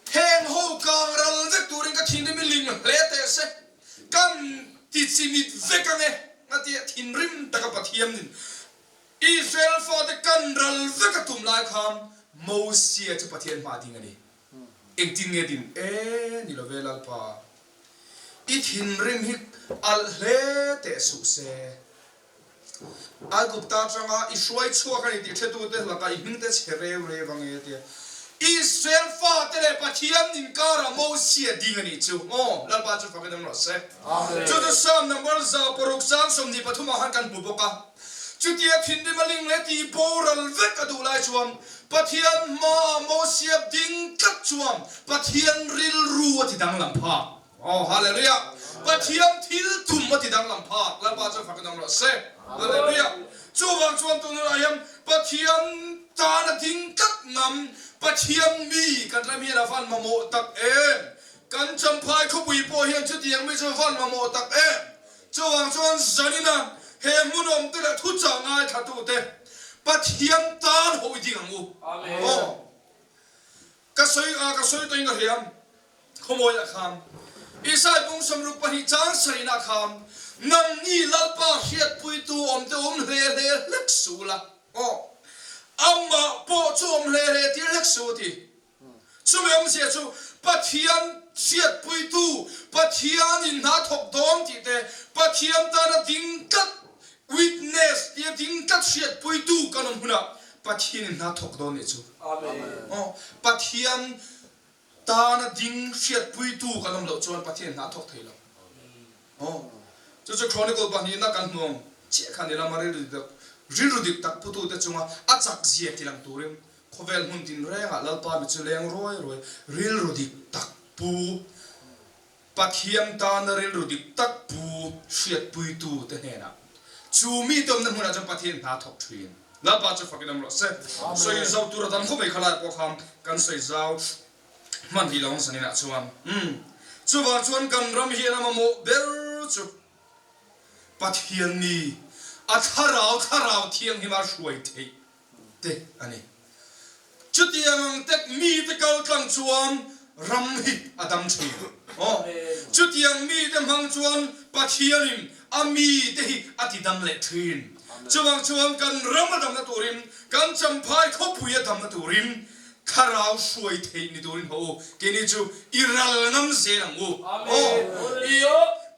Heng ho kang ral vek turin ka thinrim i ling hle teh se. Kan ti chimit vek ang e, a ti a, thinrim taka Pathianin Israel fate kan ral vek a tum lai khan Mosia chu Pathian hma ding a ni. Engtin nge din e ni lo ve Lalpa, i thinrim hi alh hle teh suh se. Aigupta atanga i hruai chhuak a ni tih hretute lakah i hmingte chhe reu reu ang e tia Israel fate leh Pathian inkarah Mosia ding a nih chu. Aw, Lalpa chu fakin awm rawh se. Chu chu Psalm number 106 chang 23 ah khan kan hmu bawk a. Chutia thinrim a ling leh tih boral vek a duh lai chuan Pathian hmaah Mosia ding tlat chuan Pathian rilru a ti danglam phak. Aw Hallelujah! Pathian thil tum a ti danglam phak, Lalpa chuan fak in awm rawh se. Hallelujah! Chuvang chuan tun hunah hian Pathian tan a ding tlat ngam Pathian mi kan ram hian a van mamawh tak em? Kan Champhai khawpui pawh hian chutiang mi chu a van mamawh tak em? Chuvang chuan zanina he hmun awmte leh thuchah ngaithlatute Pathian tan hawi ding ang u. Aw. Ka sawi a, ka sawi tawhin ka hria. Khawmawiah khan Isai bung 62 chang sarihna khan nangni Lalpa hriatpuitu awmte awm hle hle hlek suh la, aw, amah pawh chu awm hle hle tir hlek suh a ti. Chumi awmzia chu Pathian hriatpuitu, Pathianin hna thawk dawn tih te, Pathian tana ding tlat, witness tia ding tlat hriatpuitu kan awm hunah Pathianin hna thawk dawn nih chu. Aw, Pathian Tana ding hriatpuitu kan awm loh chuan Pathian hna a thawk thei lo. Aw, chu chu Chronicle pahnihna kan hmu ang chiah kha ni lama rilru dik tak, rilru dik tak putute chunga a chak zia ti lang turin khawvel hmun tinrengah Lalpa mi chu leng ruai ruai rilru dik tak pu Pathian tana rilru dik tak pu hriatpuitu te hnenah chu mite awmna hmunah chuan Pathian hna thawk thin. Lalpa chu fakin awm rawh se. Sawi zau tur a tam khawp mai khalai pawh khan kan sawi zau hman rih lo ang zaninah chuan. Umm. Chuvang chuan kan ram hian a mamawh ber chu Pathian mi a thlarau thlarau thianghlim a hruai theih te a ni. Chutiang ang tek mite kal tlang chuan ram hi a dam thin. Aw, chutiang mite hmang chuan Pathianin a mite hi a ti dam leh thin. Chuvang chuan kan ram a damna turin, kan Champhai khawpui a damna turin thlarau hruai theih ni turin haw u. Keini chu i ral ngam zel ang u. Aw, i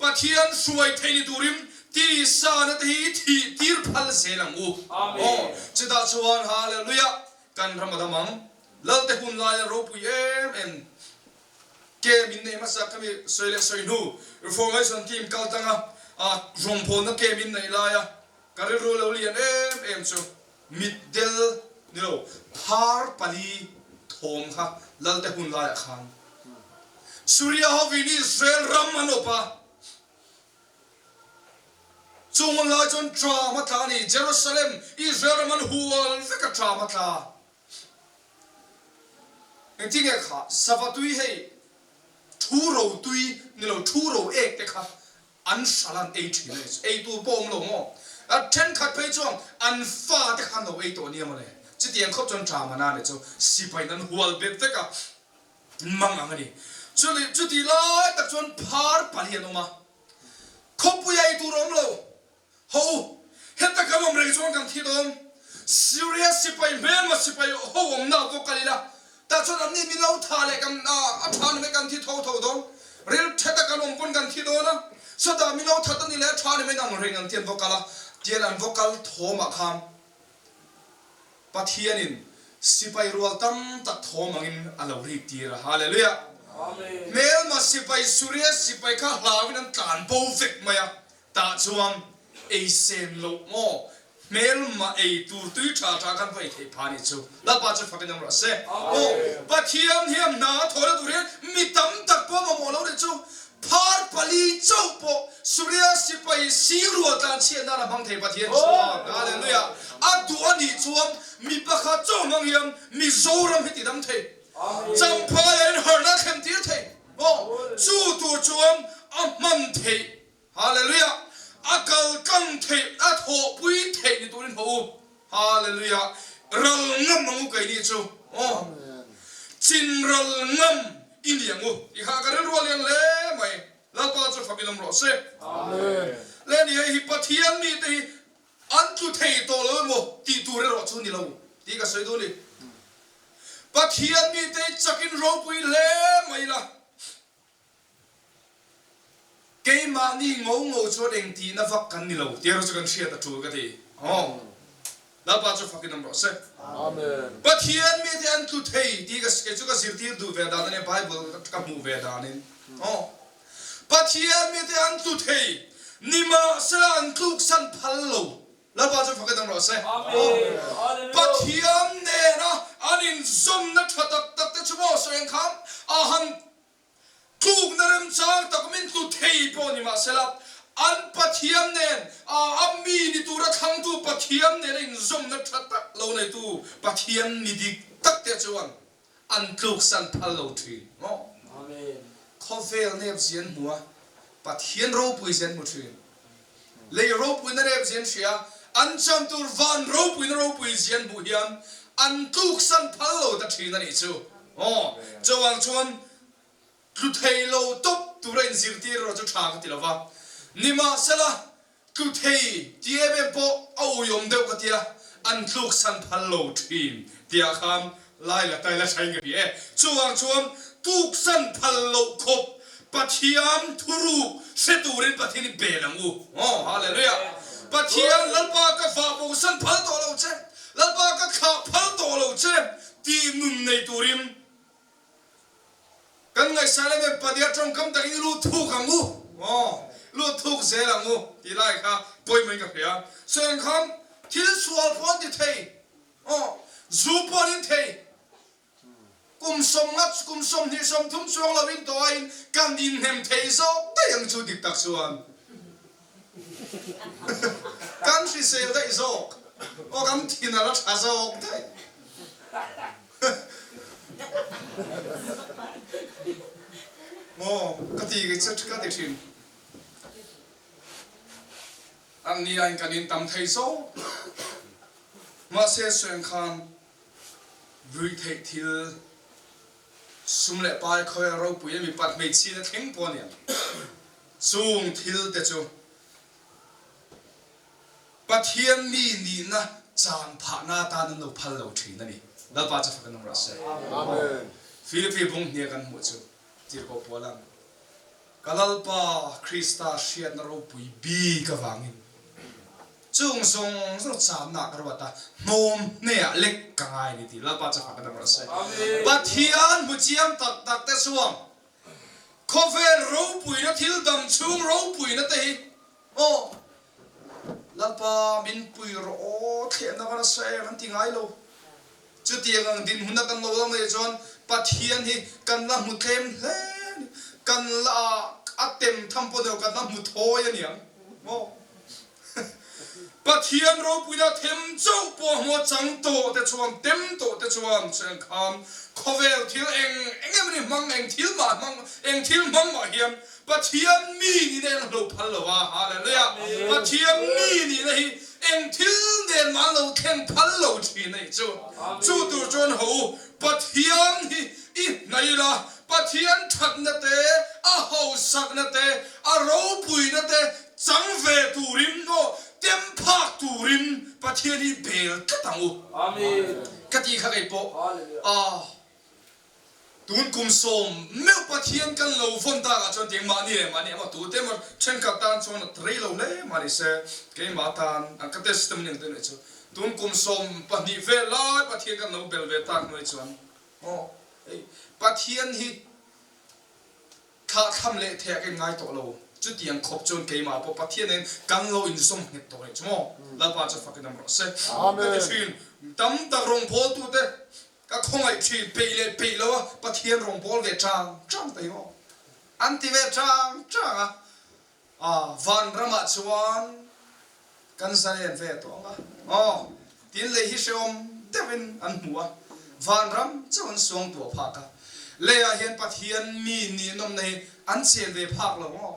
Pathian hruai theih ni turin Tisa na te hi thih tir phal zel ang u. Aw, chutah chuan Hallelujah! Kan ram a dam ang. Lalte hun laia ropui em em. Camp in neih hmasa kha mi sawi leh sawi hnu Reformation team kal tanga rawngbawlna camp in neih laia ka rilru lo lian em em chu mitdel ni lo phar pali thawm kha Lalte hun laiah khan Suria hovin Israel ram an awp a, chung hun lai chuan ṭam a tla a ni, Jerusalem Israel ram an hual vek a ṭam a tla. Engtin nge kha sava tui hei thu ro tui ni lo thu ro ek te kha an hral an ei thin a ni chu ei tur pawh awm lo maw? A thenkhat phei chuan an fa te kha an lo ei tawh nia mawle chutiang khawp chuan tha mana ni chu sipai in an hual bet vek a mang ang a ni. Chuni chuti lai tak chuan phar pali an awm a khawpui a ei tur awm lo. Ho, heta kan awm reng chuan kan thi dawn. Syria sipai hmelma sipai ho awmna pawh kal ila, tah chuan anni min lo tha leh kan a tha ni mai kan thi tho tho dawn. Ril theta kan awm pawn kan thi dawn a, sawtah min lo that a ni leh a tha ni mai nang reng ang tian va kal a, tian an va kal thawmah khan Pathianin sipai rual tam tak thawm angin a lo rik tir a. Hallelujah! Hmelma sipai Syria sipai kha hlauin an tlan bo vek mai a. Tah chuan ei sen loh maw? Hmelma ei tur tui tha tha kan va ei theih phah nih chu. Lalpa chu fakin awm rawh se. Aw, Pathian hian hna a thawhna tur hian mi tam tak pawh mamawh lo nih chu. Phar pali chauh pawh Suria sipai sirua tlan chhiat nan a hmang thei Pathian chuan. Hallelujah! A duh a nih chuan mi pakhat chauh hmang hian Mizoram hi ti dam thei. Champhai ah in harhna a thlen tir thei. Aw, chu tur chuan a hman theih. Hallelujah! A kal tlang theih, a thawhpui theih ni turin haw u. Hallelujah! Ral ngam ang u keini chu. Aw. Chin ral ngam i ni ang u. I kha ka rilru a lian hle mai. Lalpa chu fakin awm rawh se. Amen. Le ni hei hi Pathian mite hi an tlu thei tawh lo emaw tih tur erawh chu ni lo tih ka sawi duh a ni. Pathian mite hi chakin ropui hle mai la. Keimahni ngo ngo chuan eng tihna vak kan ni lo tih erawh chu kan hriat a tul ka ti. Aw. Lalpa chu fakin awm rawh se. Amen. Pathian mite an tlu thei tih ka kei chu ka zirtir duh ve dan a nia Bible ka hmuh ve danin. Aw. Pathian mite an tlu thei nimahsela an tluksan phal lo. Lalpa chu fakin awm rawh se. Aw. Pathian nena an inzawmna tha tak tak te chu maw sawi ang khan a han Tlukna remchang tak min tlu thei pawh ni mahsela, an Pathian nen a a mi ni tura thlangtu Pathian nena inzawmna tha tak lo neitu Pathian ni dik tak te chuan an tluksan phal lo thin maw? Khawvel nep zian hmu a, Pathian ropui zian hmu thin. Lei ropuina rep zian hria, an chan tur van ropuina ropui zian hmuh hian an tluksan phal lo ta thin a nih chu. Aw, chuvang chuan tlu thei lo tawp tura inzirtir erawh chu tha ka ti lo va. Nimahsela, tlu thei ti em em pawh a uiawm deuh ka tia, an tluksan phal lo thin tihah khan Lai la tai la thain ka ti e. Chuvang chuan tuksan phal loh khawp Pathian thuruk hre turin Pathian i bel ang u. Aw, Hallelujah! Pathian, Lalpa ka vah bosan phal tawh lo che, Lalpa ka thlah phal tawh lo che tih nun nei turin kan ngaihsan em em Padia tawngkam takin i lut thuk ang u. Aw, lut thuk zel ang u tih lai kha pawimawhin ka hria. Sawi ang khan thil sual pawh an ti thei. Aw, zu pawh an in thei. Kum sawmngat, kum 20, 30 chuang lo in tawh aiin kan inhnem thei zawk daih ang chu dik tak chuan. Kan hrisel daih zawk. Aw, kan thin a la tha zawk daih. Maw, ka ti ka ti thin. An ni aiin kan in tam thei zawk. Mahse Sueng khan ruih theih thil sum leh pai khawia ropui a mipat hmeichhia na thleng pawh a ni ang. Chung thil te chu Pathian mi nihna chan phahna atan an lo phal lo thin a ni. Lalpa chu fak in awm rawh se. Philippi bung hnia kan hmuh chu tirhkoh Paula'n Ka Lalpa Krista hriatna ropui bik avangin chung zawng zawng channa ka ruat a, hnawm hneah lek ka ngai a ni tih Lalpa chu fak a dam rawh se. Pathian hmu chiang tak tak te chuan. Khawvel ropuina thil dam chhung ropuina te hi aw Lalpa min pui rawh aw thlehna va nasa em an ti ngai lo. Chutiang ang dinhmun a kan lo awm anih chuan Pathian hi kan la hmu tlem hle a ni. Kan la a tem tham pawh ni lo kan la hmu thawi a niang maw? Pathian ropuina them chauh pawh hmua chang tawh te chuan tem tawh te chuan cheng khan khawvel thil eng eng emawni hmang eng thil mah hmang eng thil hmang mah hian Pathian mi nihna hi an hlo phal lo a, Hallelujah! Pathian mi nihna hi eng thil nen mah an lo thleng phal lo thin a nih chu. Chu tur chuan ho u, Pathian hi i hnaih la, Pathian thatna te, a hausakna te, a ropuina te chang ve turin maw tem phak turin Pathian hi bel tlat ang u. Ka tih kha kei pawh a. Tun kum sawm meuh Pathian kan lo vawn tak ah chuan tiang mahni leh mahni emaw tute emaw thenkhat tan chuan a rei lo hle mah ni se keimah tan an ka testimony ang te nih chu tun kum 12 vel lai Pathian kan lo bel ve tak hnuai chuan aw hei Pathian hi Thlahthlam leh thei ah ka in ngai tawh lo. Chutiang khawp chuan keimah pawh Pathian nen kan lo inzawm nghet tawh rih chu maw? Lalpa chu fakin awm rawh se. Ka ti thin. Tam tak rawngbawltute ka khawngaih thin peih leh peih lo a Pathian rawngbâwl ve chang chang ta hi maw? An ti ve chang chang a. A, vanramah chuan kan zalen ve tawh ang a, aw, tin lei hi hrehawm deuhin an hmu a, vanram chauh an suang tuah phak a, leiah hian Pathian mi ninawmna hi an chen ve phak lo maw?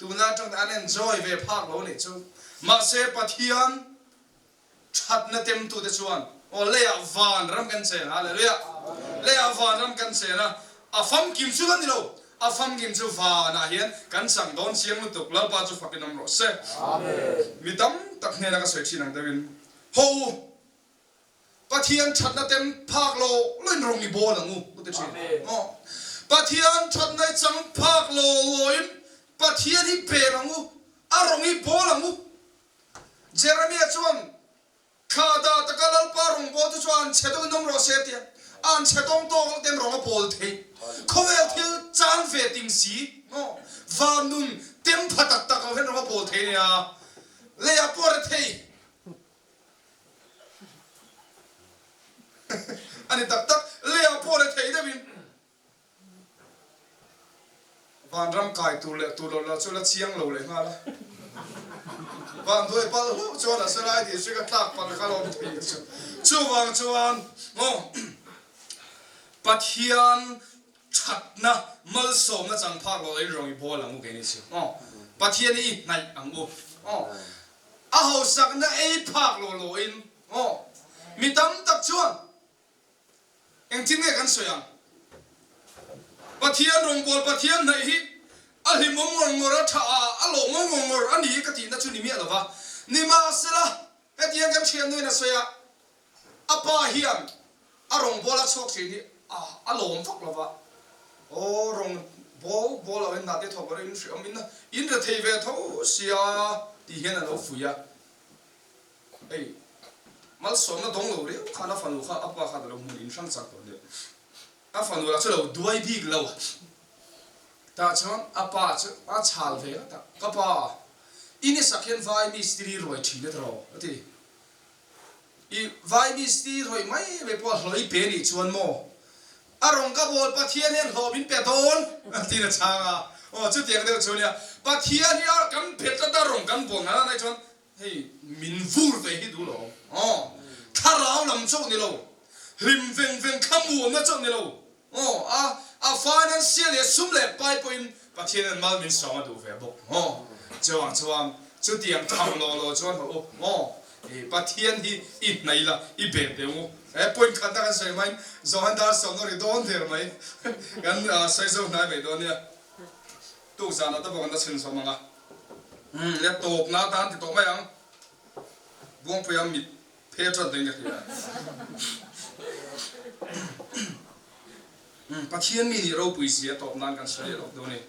Tuna atang an enjoy ve phak lo nih chu. Mahse Pathian Thatna temtute chuan, Aw, leiah van ram kan chen, Hallelujah! Leiah van ram kan chen a, a famkim chu la ni lo, a famkim chu vanah hian kan chang dawn chiang lutuk, Lalpa chu fakin awm rawh se. Mi tam tak hnena ka sawi thin ang deuhin, Haw u, Pathian thatna tem phak lo loin rawng i bawl ang u, u ti thin. Aw, Pathian thatna i chang phak lo loin Pathian hi bel ang u, a rawng i bawl ang u. Jeremia chuan, Thla dah taka Lalpa rawngbawltu chu a anchhe deuhin awm rawh se a ti a. A anchhe dawng tawk lo ten rawng a bawl thei. Khawvel thil chang ve ting si maw? Van nun tem pha tak tak lo hian rawng a bawl thei nia. Leiah pawh a re thei. A ni tak tak. Leiah pawh a re thei deuhin. Vanram kai tur leh tur loh lah chu la chiang lo leh nghal a. Vanduai palh hlauh chuan a selai district a tlak palh kha lawm thei chu. Chuvang chuan maw Pathian thatna malsawmna chang phak loh in rawng i bawl ang u keini chu maw Pathian hi i hnaih ang u maw a hausakna ei phak loh loh in maw mi tam tak chuan Engtin nge kan sawi ang? Pathian rawngbâwl Pathian hnaih hi a hlimawm ngawr ngawr a, tha a, a lawmawm ngawr ngawr a ni ka tihna chu ni miah lo va. Nimahsela, hetiang kan thiannuin a sawi a, a pa hian a rawngbâwl a chhuak thin hi a, a lawm vak lo va. Aw, rawng bawl bawl lo in hnah te thawk rawh in hreawm in in rethei ve tho sia tih hian a lo fuih a. Hei, malsawmna dawng lo riau khan a fanu kha a pa khan a lo hmun in hrang chak tawh nia. A fanu lah chu lo duai bik lo. Tah chuan a pa chu a chhal ve ngat a, Ka pa, i ni sak hian vai mistiri ruai thin a tiraw? a ti. I vai mistiri rawih mai mai pawh a hlawh i pe nih chuan maw? A rawng ka bawl Pathian hian hlawh min pe dawn a tiin a chhang a. Aw, chutiang deuh chu nia. Pathian hi a kan pe tlat a, rawng kan bawl nana nai chuan Hei min vur ve hi duh lo aw, thlarau lam chauh ni lo, hlim veng veng thlamuanna chauh ni lo aw, a a financial leh sum leh pai pawhin Pathian an mal min sawm a duh ve bawk aw, chuang chuan chutiang tham law law chuan hawh u aw, i Pathian hi i hnaih la i bel teh u, he point khatna kan sawi hmain Johan dar sawmna ri dawn der mai kan sawi zo hnai mai dawn nia, tuk zanah te pawh kan la chhun zawm ang a. Umm le tawp na atan ti tawh mai ang. Buangpuia mit phe tan tawhin ka hria. Umm Pathian mi nih ropui zia tawp nan kan sawi leh lawk dawn e.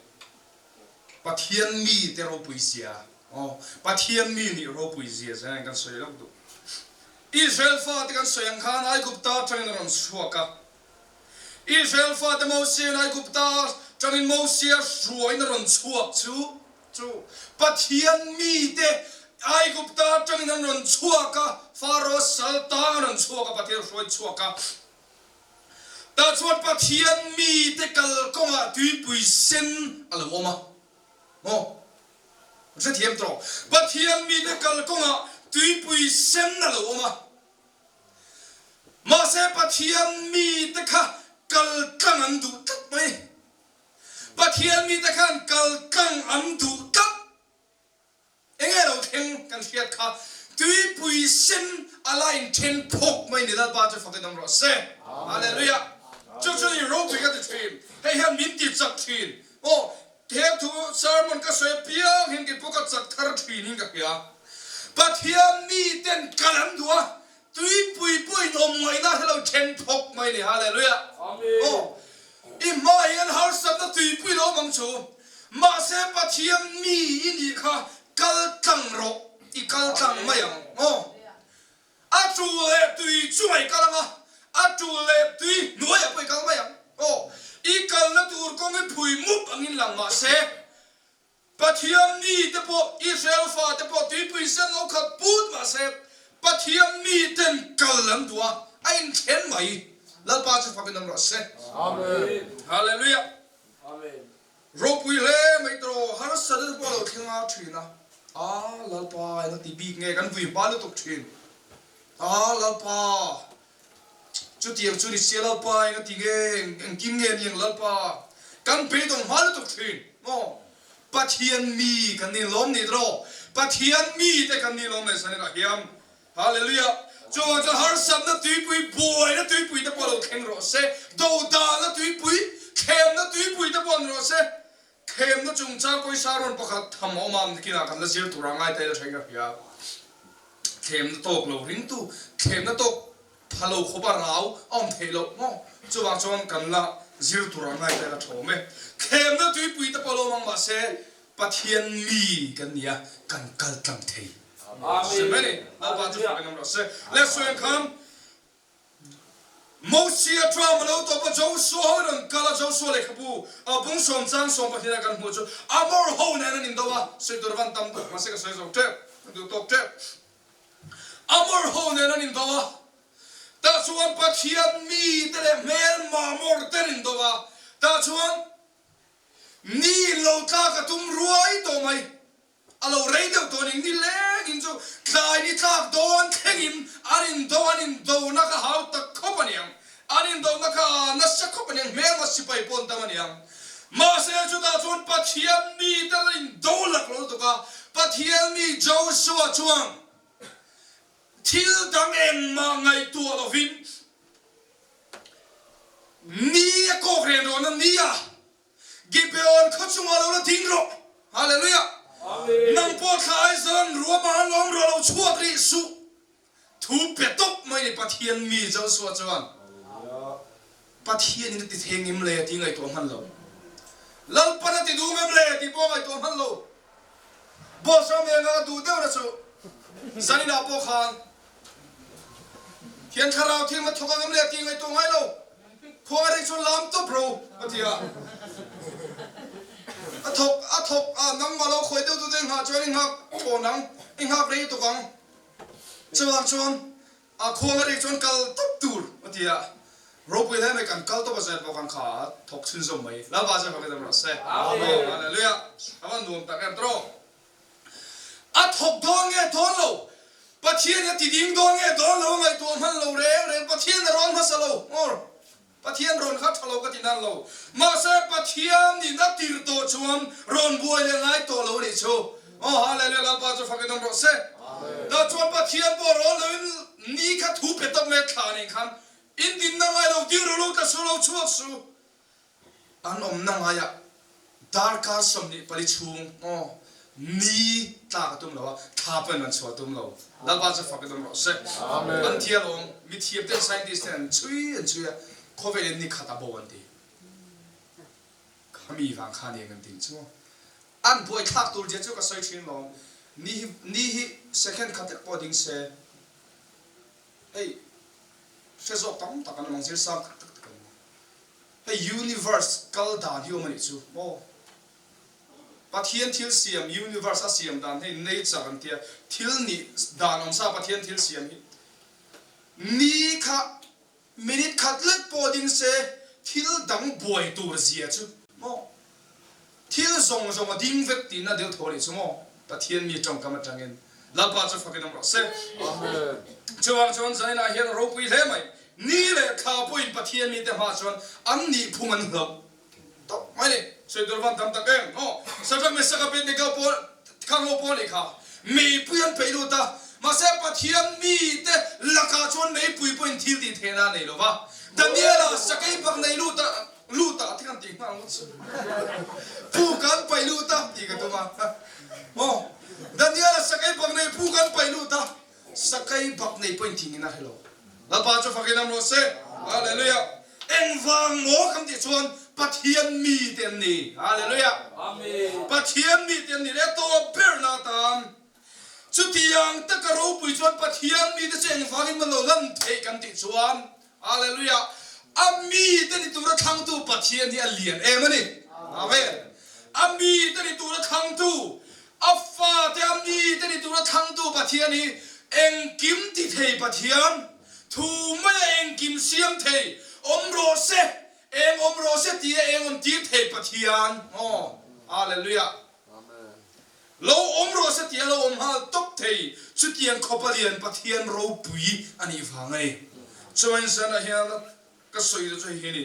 Pathian mi te ropui zia aw Pathian mi nih ropui zia zen kan sawi lawk duh. Israel fate kan sawi ang khan Aigupta atangin a rawn chhuak a. Israel fate Mosia'n Aigupta. Tangin Mosia hruaina rawn chhuak chu chu Pathian mite Aigupta atangin an rawn chhuak a, Pharaoh sal tang an rawn chhuak a, Pathian hruai chhuak a. Tah chuan Pathian mite kalkawngah tuipui sen a lo awm a. Maw? Hrethiam tawh. Pathian mite kalkawngah tuipui sen a lo awm a. Mahse Pathian mite kha kal tlang an duh tlat mai. Pathian mite khan kal tlang an duh tlat. Enge lo thleng kan hriat kha tuipui sen a la inthen phawk mai ni Lalpa chu fakin awm rawh se. Hallelujah. Chu chu ni ropui ka ti thin. Hei hian min ti chak thin. Aw he thu sermon ka sawi apiang hian kei pawh ka chak thar thin in ka hria. Pathian miten kal an duh a, tuipui pawhin awm ngaihna hi lo then phawk mai ni. Hallelujah. Aw i hmaah hian harsatna tuipui lo awm ang chu. Mahse Pathian mi i nih kha kal tlang rawh, i kal tlang mai ang. Aw. A tul leh tui chungah i kal ang a, a tul leh tui hnuaiah pawh i kal mai ang. Aw. I kalna tur kawng hi phui mup angin lang mahse Pathian mite pawh, Israel fate pawh tuipui sen lo khat put mahse Pathian miten kal an duh a, a inthen mai. Lalpa chu fakin awm rawh se. Amen. Hallelujah. Amen. Ropui hle mai tawh, harsa deuh pawh a lo thleng a thin a. A Lalpa eng a ti bik nge kan vui hma lutuk thin. A Lalpa chutiang chu ni sia Lalpa eng a ti nge engtin nge ni ang Lalpa kan beidawng hma lutuk thin maw Pathian mi kan ni lawm ni tawh Pathian mi te kan ni lawm leh sanin ah hian Hallelujah chuvang chuan harsatna tuipui buaina tuipui te pawh lo thleng rawh se dodalna tuipui thlemna tuipui te pawh ni rawh se Thlemna chungchang pawisa rawn pakhat tham a awm a, nikinah kan la zir tur a ngai ta ila thain ka hria. Thlemna tawk lo ringtu, thlemna tawk pha lo khawpa rau a awm theih loh maw? Chuvang chuan kan la zir tur a ngai ta ila tha awm e. Thlemna tuipui te pawh lo awm ang mahse Pathian mi kan ni a, kan kal tlang thei. Amen. Mai ni, Lalpa chu fak in awm rawh se. Let's sawi ang khan. Mosia tram a lo tawp a, Josua ho in an kal a, Josua lehkhabu a bung sawm chang sawm pahnih ah kan hmuh chu Amor ho nen an indo a, sawi tur van tam tuk mahse ka sawi zo tep, ka duh tawk tep. Amor ho nen an indo a, tah chuan Pathian mite leh hmelma Amor te an indo a, tah chuan ni lo tlak a tum ruai tawh mai. A lo rei deuh tawh ning ni lengin chu tlai ni tlak dawn thlengin an indo an indona kha hau tak khawp a niang. An indona kha nasa khawp a niang, hmelma sipai pawh an tam a niang. Mahse chutah chuan Pathian mite la indo lak lo lutuk a, Pathian mi Joshua chuan thil dang engmah ngaihtuah lovin ni a kawk reng rawn a nia. Gibeon khaw chungah lo la ding rawh. Hallelujah! Nang pawh thla Aizawl an ruam ah an lawm rawh lo chhuak rih suh. Thu pe tawp mai ni Pathian mi Joshua chuan Pathian in a ti thei ngem le tih ngaihtuah hman lo. Lalpan a ti duh ngem le tih pawh ngaihtuah hman lo. Boss ram eng a duh deuh na chu zaninah pawh khan Thian thlarau thil ma thawk a ngam le tih ngaihtuah ngai lo. Khuang a rei chuan lam tawp ro a ti a. A thawk a thawk a nangmah lo khawi deuh deuh te i nghah chuan i nghak thawn ang, i nghak rei tuk ang. Chuvang chuan a khuang a rei chuan kal tawp tur a ti a. Ropui hle mai kan kal tawp a zet bawk ang kha a thawk chhunzawm mai. Lalpa chu fak i dam rawh se. Amen. Hallelujah. A van nuam tak em tawh. A thawk dawn nge dawn lo? Pathian a ti ding dawn nge dawn lo? A ngaihtuah hman lo reng reng. Pathian a rawn hmasa lo. Or, Pathian rawn kha tha lo ka ti nan lo. Mahse, Pathian in a tir tawh chuan rawn buai leh ngai tawh lo a nih chu. Aw, Hallelujah, Lalpa chu fakin awm rawh se. Tah chuan Pathian pawh rawn loin ni kha thu pe tawp mai a thla nen khan in dinna ngai lo, ding rawh lo, tla su lo, chhuak su. An awmna ngaiah darkar 24 chhung aw ni tlak a tum lo a, thla pawhin an chhuah a tum lo. Lalpa chu fak i dawm rawh se. An thi alawm, mithiam ten scientist ten an chhui an chhui a, khawvel in ni khat a bo an ti. Khami vang kha nen an tih chu maw. An buaithlak tur zia chu ka sawi thin lawm. Ni hi ni hi second khat lek pawh ding se hei hre zawk tam tak an awm ang, zir sang tak tak te kan awm ang. Hei universe kal dan hi awm a nih chu maw? Pathian thil siam universe a siam dan hei nature an tia thil nih dan awm sa Pathian thil siam hi ni kha minute khat lek pawh ding se thil dang buai tur zia chu maw? Thil zawng zawng a ding vek tihna deuh tho a nih chu maw? Pathian mi tawngkam atangin Lalpa chu fakin awm rawh se. Chuvang chuan zaninah hian a ropui hle mai. Ni leh thla pawhin Pathian mite hmaah chuan an nihphung an hlauh tawp mai ni. Sawi tur van tam tak em? Aw, Shadrach, Meshach, Abednego pawh khang ho pawh a nih kha. Meipui an peih lut a, mahse Pathian mite lakah chuan meipui pawhin thil tih theihna a nei lo va. Daniela sakei bak nei lut a. Lut ah te kan tih nghal ngawt chu. Pu kan paih lut a tih ka tum a. Aw, Daniel-a sakei bak nei pu kan paih lut a, sakei bak nei pawhin thing in a hre lo. Lalpa chu fakin am rawh se. Hallelujah. Engvang maw kan tih chuan Pathian mi te an ni. Hallelujah. Pathian mi te an ni leh tawp ber na atan. Chutiang taka ropui chuan Pathian mite chu engvangin maw lo lan theih kan tih chuan Hallelujah! A mite ni tura thlangtu Pathian hi a lian em a ni. Amen! A mite ni tura thlangtu, a fate a mite ni tura thlangtu Pathian hi engkim ti thei Pathian, thu maia engkim siam thei, awm rawh se, eng awm rawh se tia eng awm tir thei Pathian. Aw! Hallelujah! Lo awm rawh se tia lo awm nghal tawp thei, chutiang khawpa lian Pathian ropui a nih vang a ni. Chuan zanah hian ka sawi chu hei hi a ni,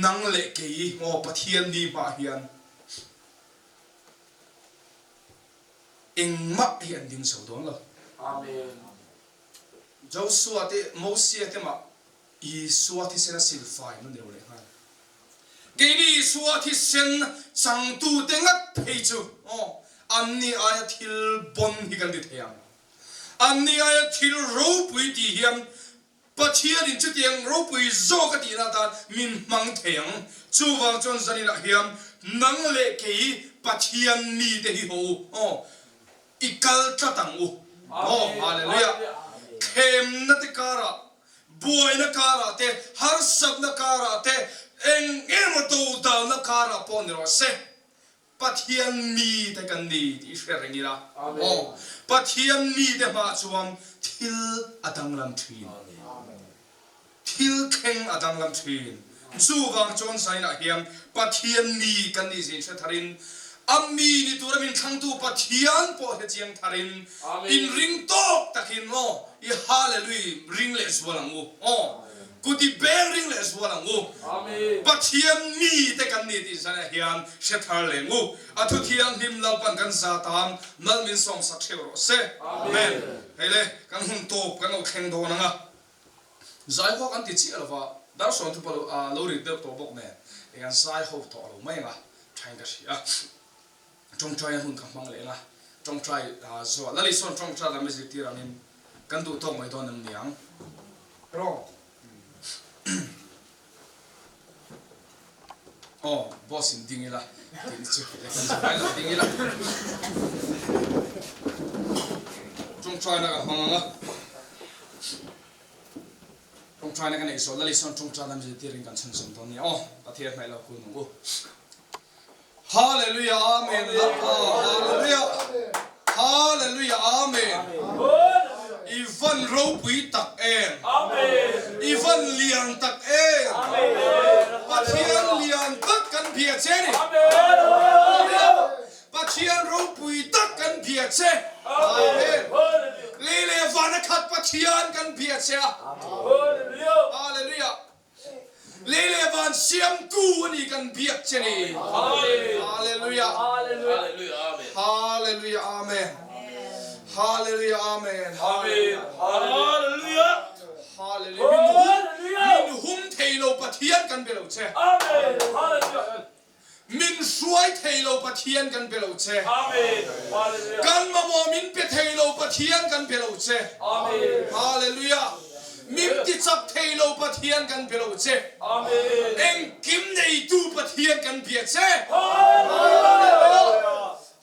nang leh kei maw Pathian ni hmaah hian engmah hi an ding zo dawn lo. Amen. Joshua te, Mosia te mah Isua thisen a silfai na ni lo leh nghal. Keini Isua thisen changtute ngat phei chu aw, anni aia thil bawn hi kan ti thei ang. Anni aia thil ropui tih hian Pathianin chutiang ropui zawk a tihna atan min hmang thei ang. Chuvang chuan zaninah hian nang leh kei Pathian mite hi haw u aw, i kal tlat ang u. Aw, Hallelujah! Thlemna te karah Buaina karah te, harsatna karah te, eng emaw dodalna karah pawh ni rawh se, Pathian mite kan ni tih i hre reng ila. Aw, Pathian mite hmaah chuan thil a danglam thin. Thil thleng a danglam thin. Chuvang chuan Zainah hian Pathian mi kan nih zin hre tharin, a mi ni tura min thlangtu Pathian pawh hre chiang tharin, inring tawk takin aw, I Hallelui ring leh zual ang u. Aw, kut i beng ring leh zual ang u. Pathian mite kan ni tih zanah hian hre thar leng u. A thu thianghlim Lalpan kan za tan mal min sawmsak hreuh rawh se. Amen. Hei le, kan hun tawp kan lo thleng dawn ang a. Zai ho kan ti chiah lova, dar sawn thu pawh lo rit deuh tawh bawk nen, eng an zai ho tawh lo mai ang a, thain ka hria. Ṭawngṭaina hun ka hmang leh eng a, ṭawngṭai zuah Lali sawn ṭawngṭai lam i zirtir angin kan duh tawk mai dawn em niang? Rawng. Aw, boss in ding ila tih ni chu leh kan zirlai lo ding ila. Ṭawngṭaina ka hmang ang a, ṭawngṭaina ka neih zawh Lali sawn ṭawngṭai lam zirtirin kan chhunzawm dawn nia. Aw, Pathian hnaih lo kun ang u. Hallelujah Amen Lalpa Hallelujah Hallelujah Amen I van ropui tak em I van lian tak em Pathian lian tak kan bia che ni Hallelujah Pathian ropui tak kan bia che Amen Lei leh van a khat Pathian kan bia che a Hallelujah Lei leh van siamtu a ni kan biak che ni. Hallelujah. Hallelujah. Amen. Hallelujah. Amen. Hallelujah. Hallelujah. Min hum thei lo Pathian kan be lo che. Min hruai thei lo Pathian kan be lo che. Kan mamawh min pe thei lo Pathian kan be lo che. Hallelujah. Min ti chak thei lo Pathian kan be lo che. Engkim neitu Pathian kan bia che. Hallelujah.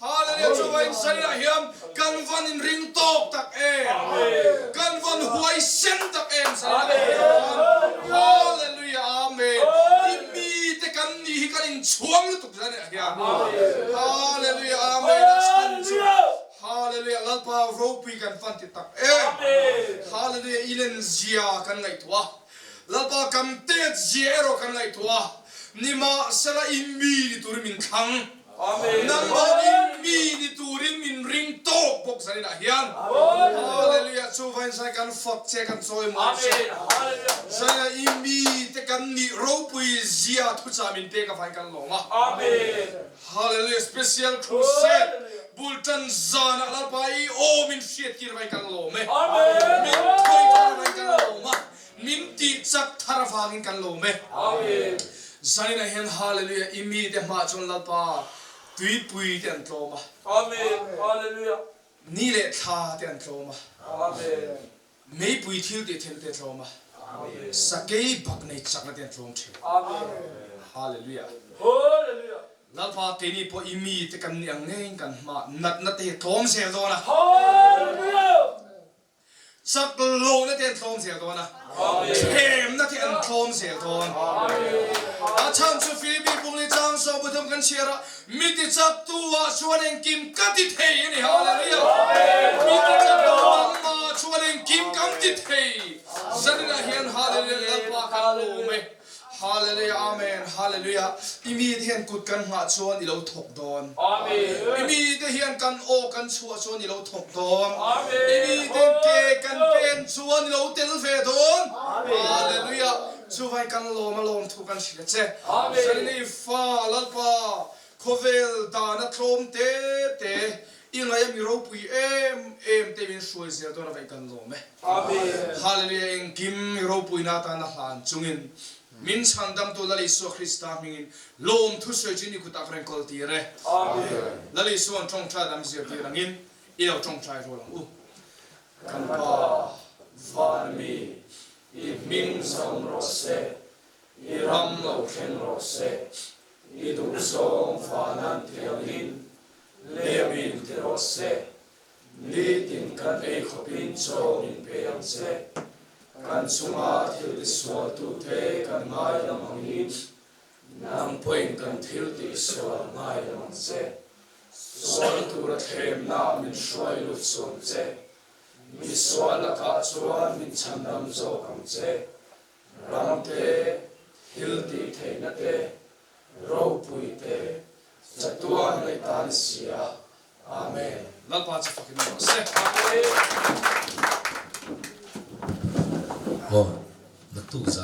Hallelujah. Chuvangin Zaniah hian kan van inring tawk tak em. Kan van huaisen tak em Zaniah hian. Hallelujah. Amen. I mi. zaninah hian. Hallelujah Amen a chhan chu Hallelujah Lalpa ropui kan fan ti tak em. Hallelujah i len zia kan ngaihtuah a. Lalpa kam tet zia erawh kan ngaihtuah a. Nimahsela i mi ni turin min thlang. Nangmahni mi ni turin min ring tawk bawk zaninah hian. Hallelujah! Chuvain zai kan fak che kan chawimawi che. Zaina i mite kan nih ropui zia thuchah min pek avangin kan lawm a. Hallelujah! Special Crusade bul tan zanah Lalpa i aw min hriattir avangin kan lawm e. Min thawi thar avangin kan lawm a. Min tih chak thar avangin kan lawm e. Zainah hian Hallelujah i mite hmaah chuan Lalpa tuipui te an tlawm a. Ni leh thla te an tlawm a. Meipui thil tih theihna te a tlawm a. Sakei bak nei chakna te an tlawm thin. Hallelujah. Lalpa keini pawh i mite kan nih ang ngeiin kan hmaah natna te hi a tlawm zel dawn a. Chak lohna te an tlawm zel dawn a, thlemna te an tlawm zel dawn. A chhan chu Filipi Bungli chang sawm pathum kan chhiar a, Mi ti chak tu ah chuan engkim ka ti thei a ni, Hallelujah! Mi ti chak tu nangmah chuan engkim kan ti thei. Zaninah hian Hallelujah Lalpa kan lawm e. Hallelujah Amen Hallelujah I mi te hian kut kan nghah chuan i lo thawk dawn I mi te hian kan aw kan chhuah chuan i lo thawk dawn I mi te ke kan pen chuan i lo tel ve dawn Hallelujah Chuvai kan lawm a lawm thu kan hrilh a che Zaninei fa Lalpa Khawvel dana tlawm te te i ngaih a mi ropui em em te min hruai zel dawn a vaih kan lawm e. Hallelujah engkim mi ropuina atana hlan chungin min chhandamtu Lal Isua Krista hmingin lawm thusawi chu ni kutah ka rawn kawl tir e. Lal Isua'n tawngtai dam zirtir angin i lo tawngtai rual ang u. Kan Pa van mi i hming zawm rawh se, i ram lo thleng rawh se, I duhzawng vanan tiangin lem in ti rawh se, nitin kan ei khawpin chaw min pe ang che. Kan chunga thil tisualtute kan ngaidam angin nang pawhin kan thil tihsual ngaidam ang che. Sual tura thlemna min hruai lut suam che. Misual lakah chuan min chhandam zawk ang che. Ram te, thil tih theihna te, ropui te, chatuan leh ta ni si a. Amen. Lalpa chu fakin awm rawh se. Aw, naktuk zan.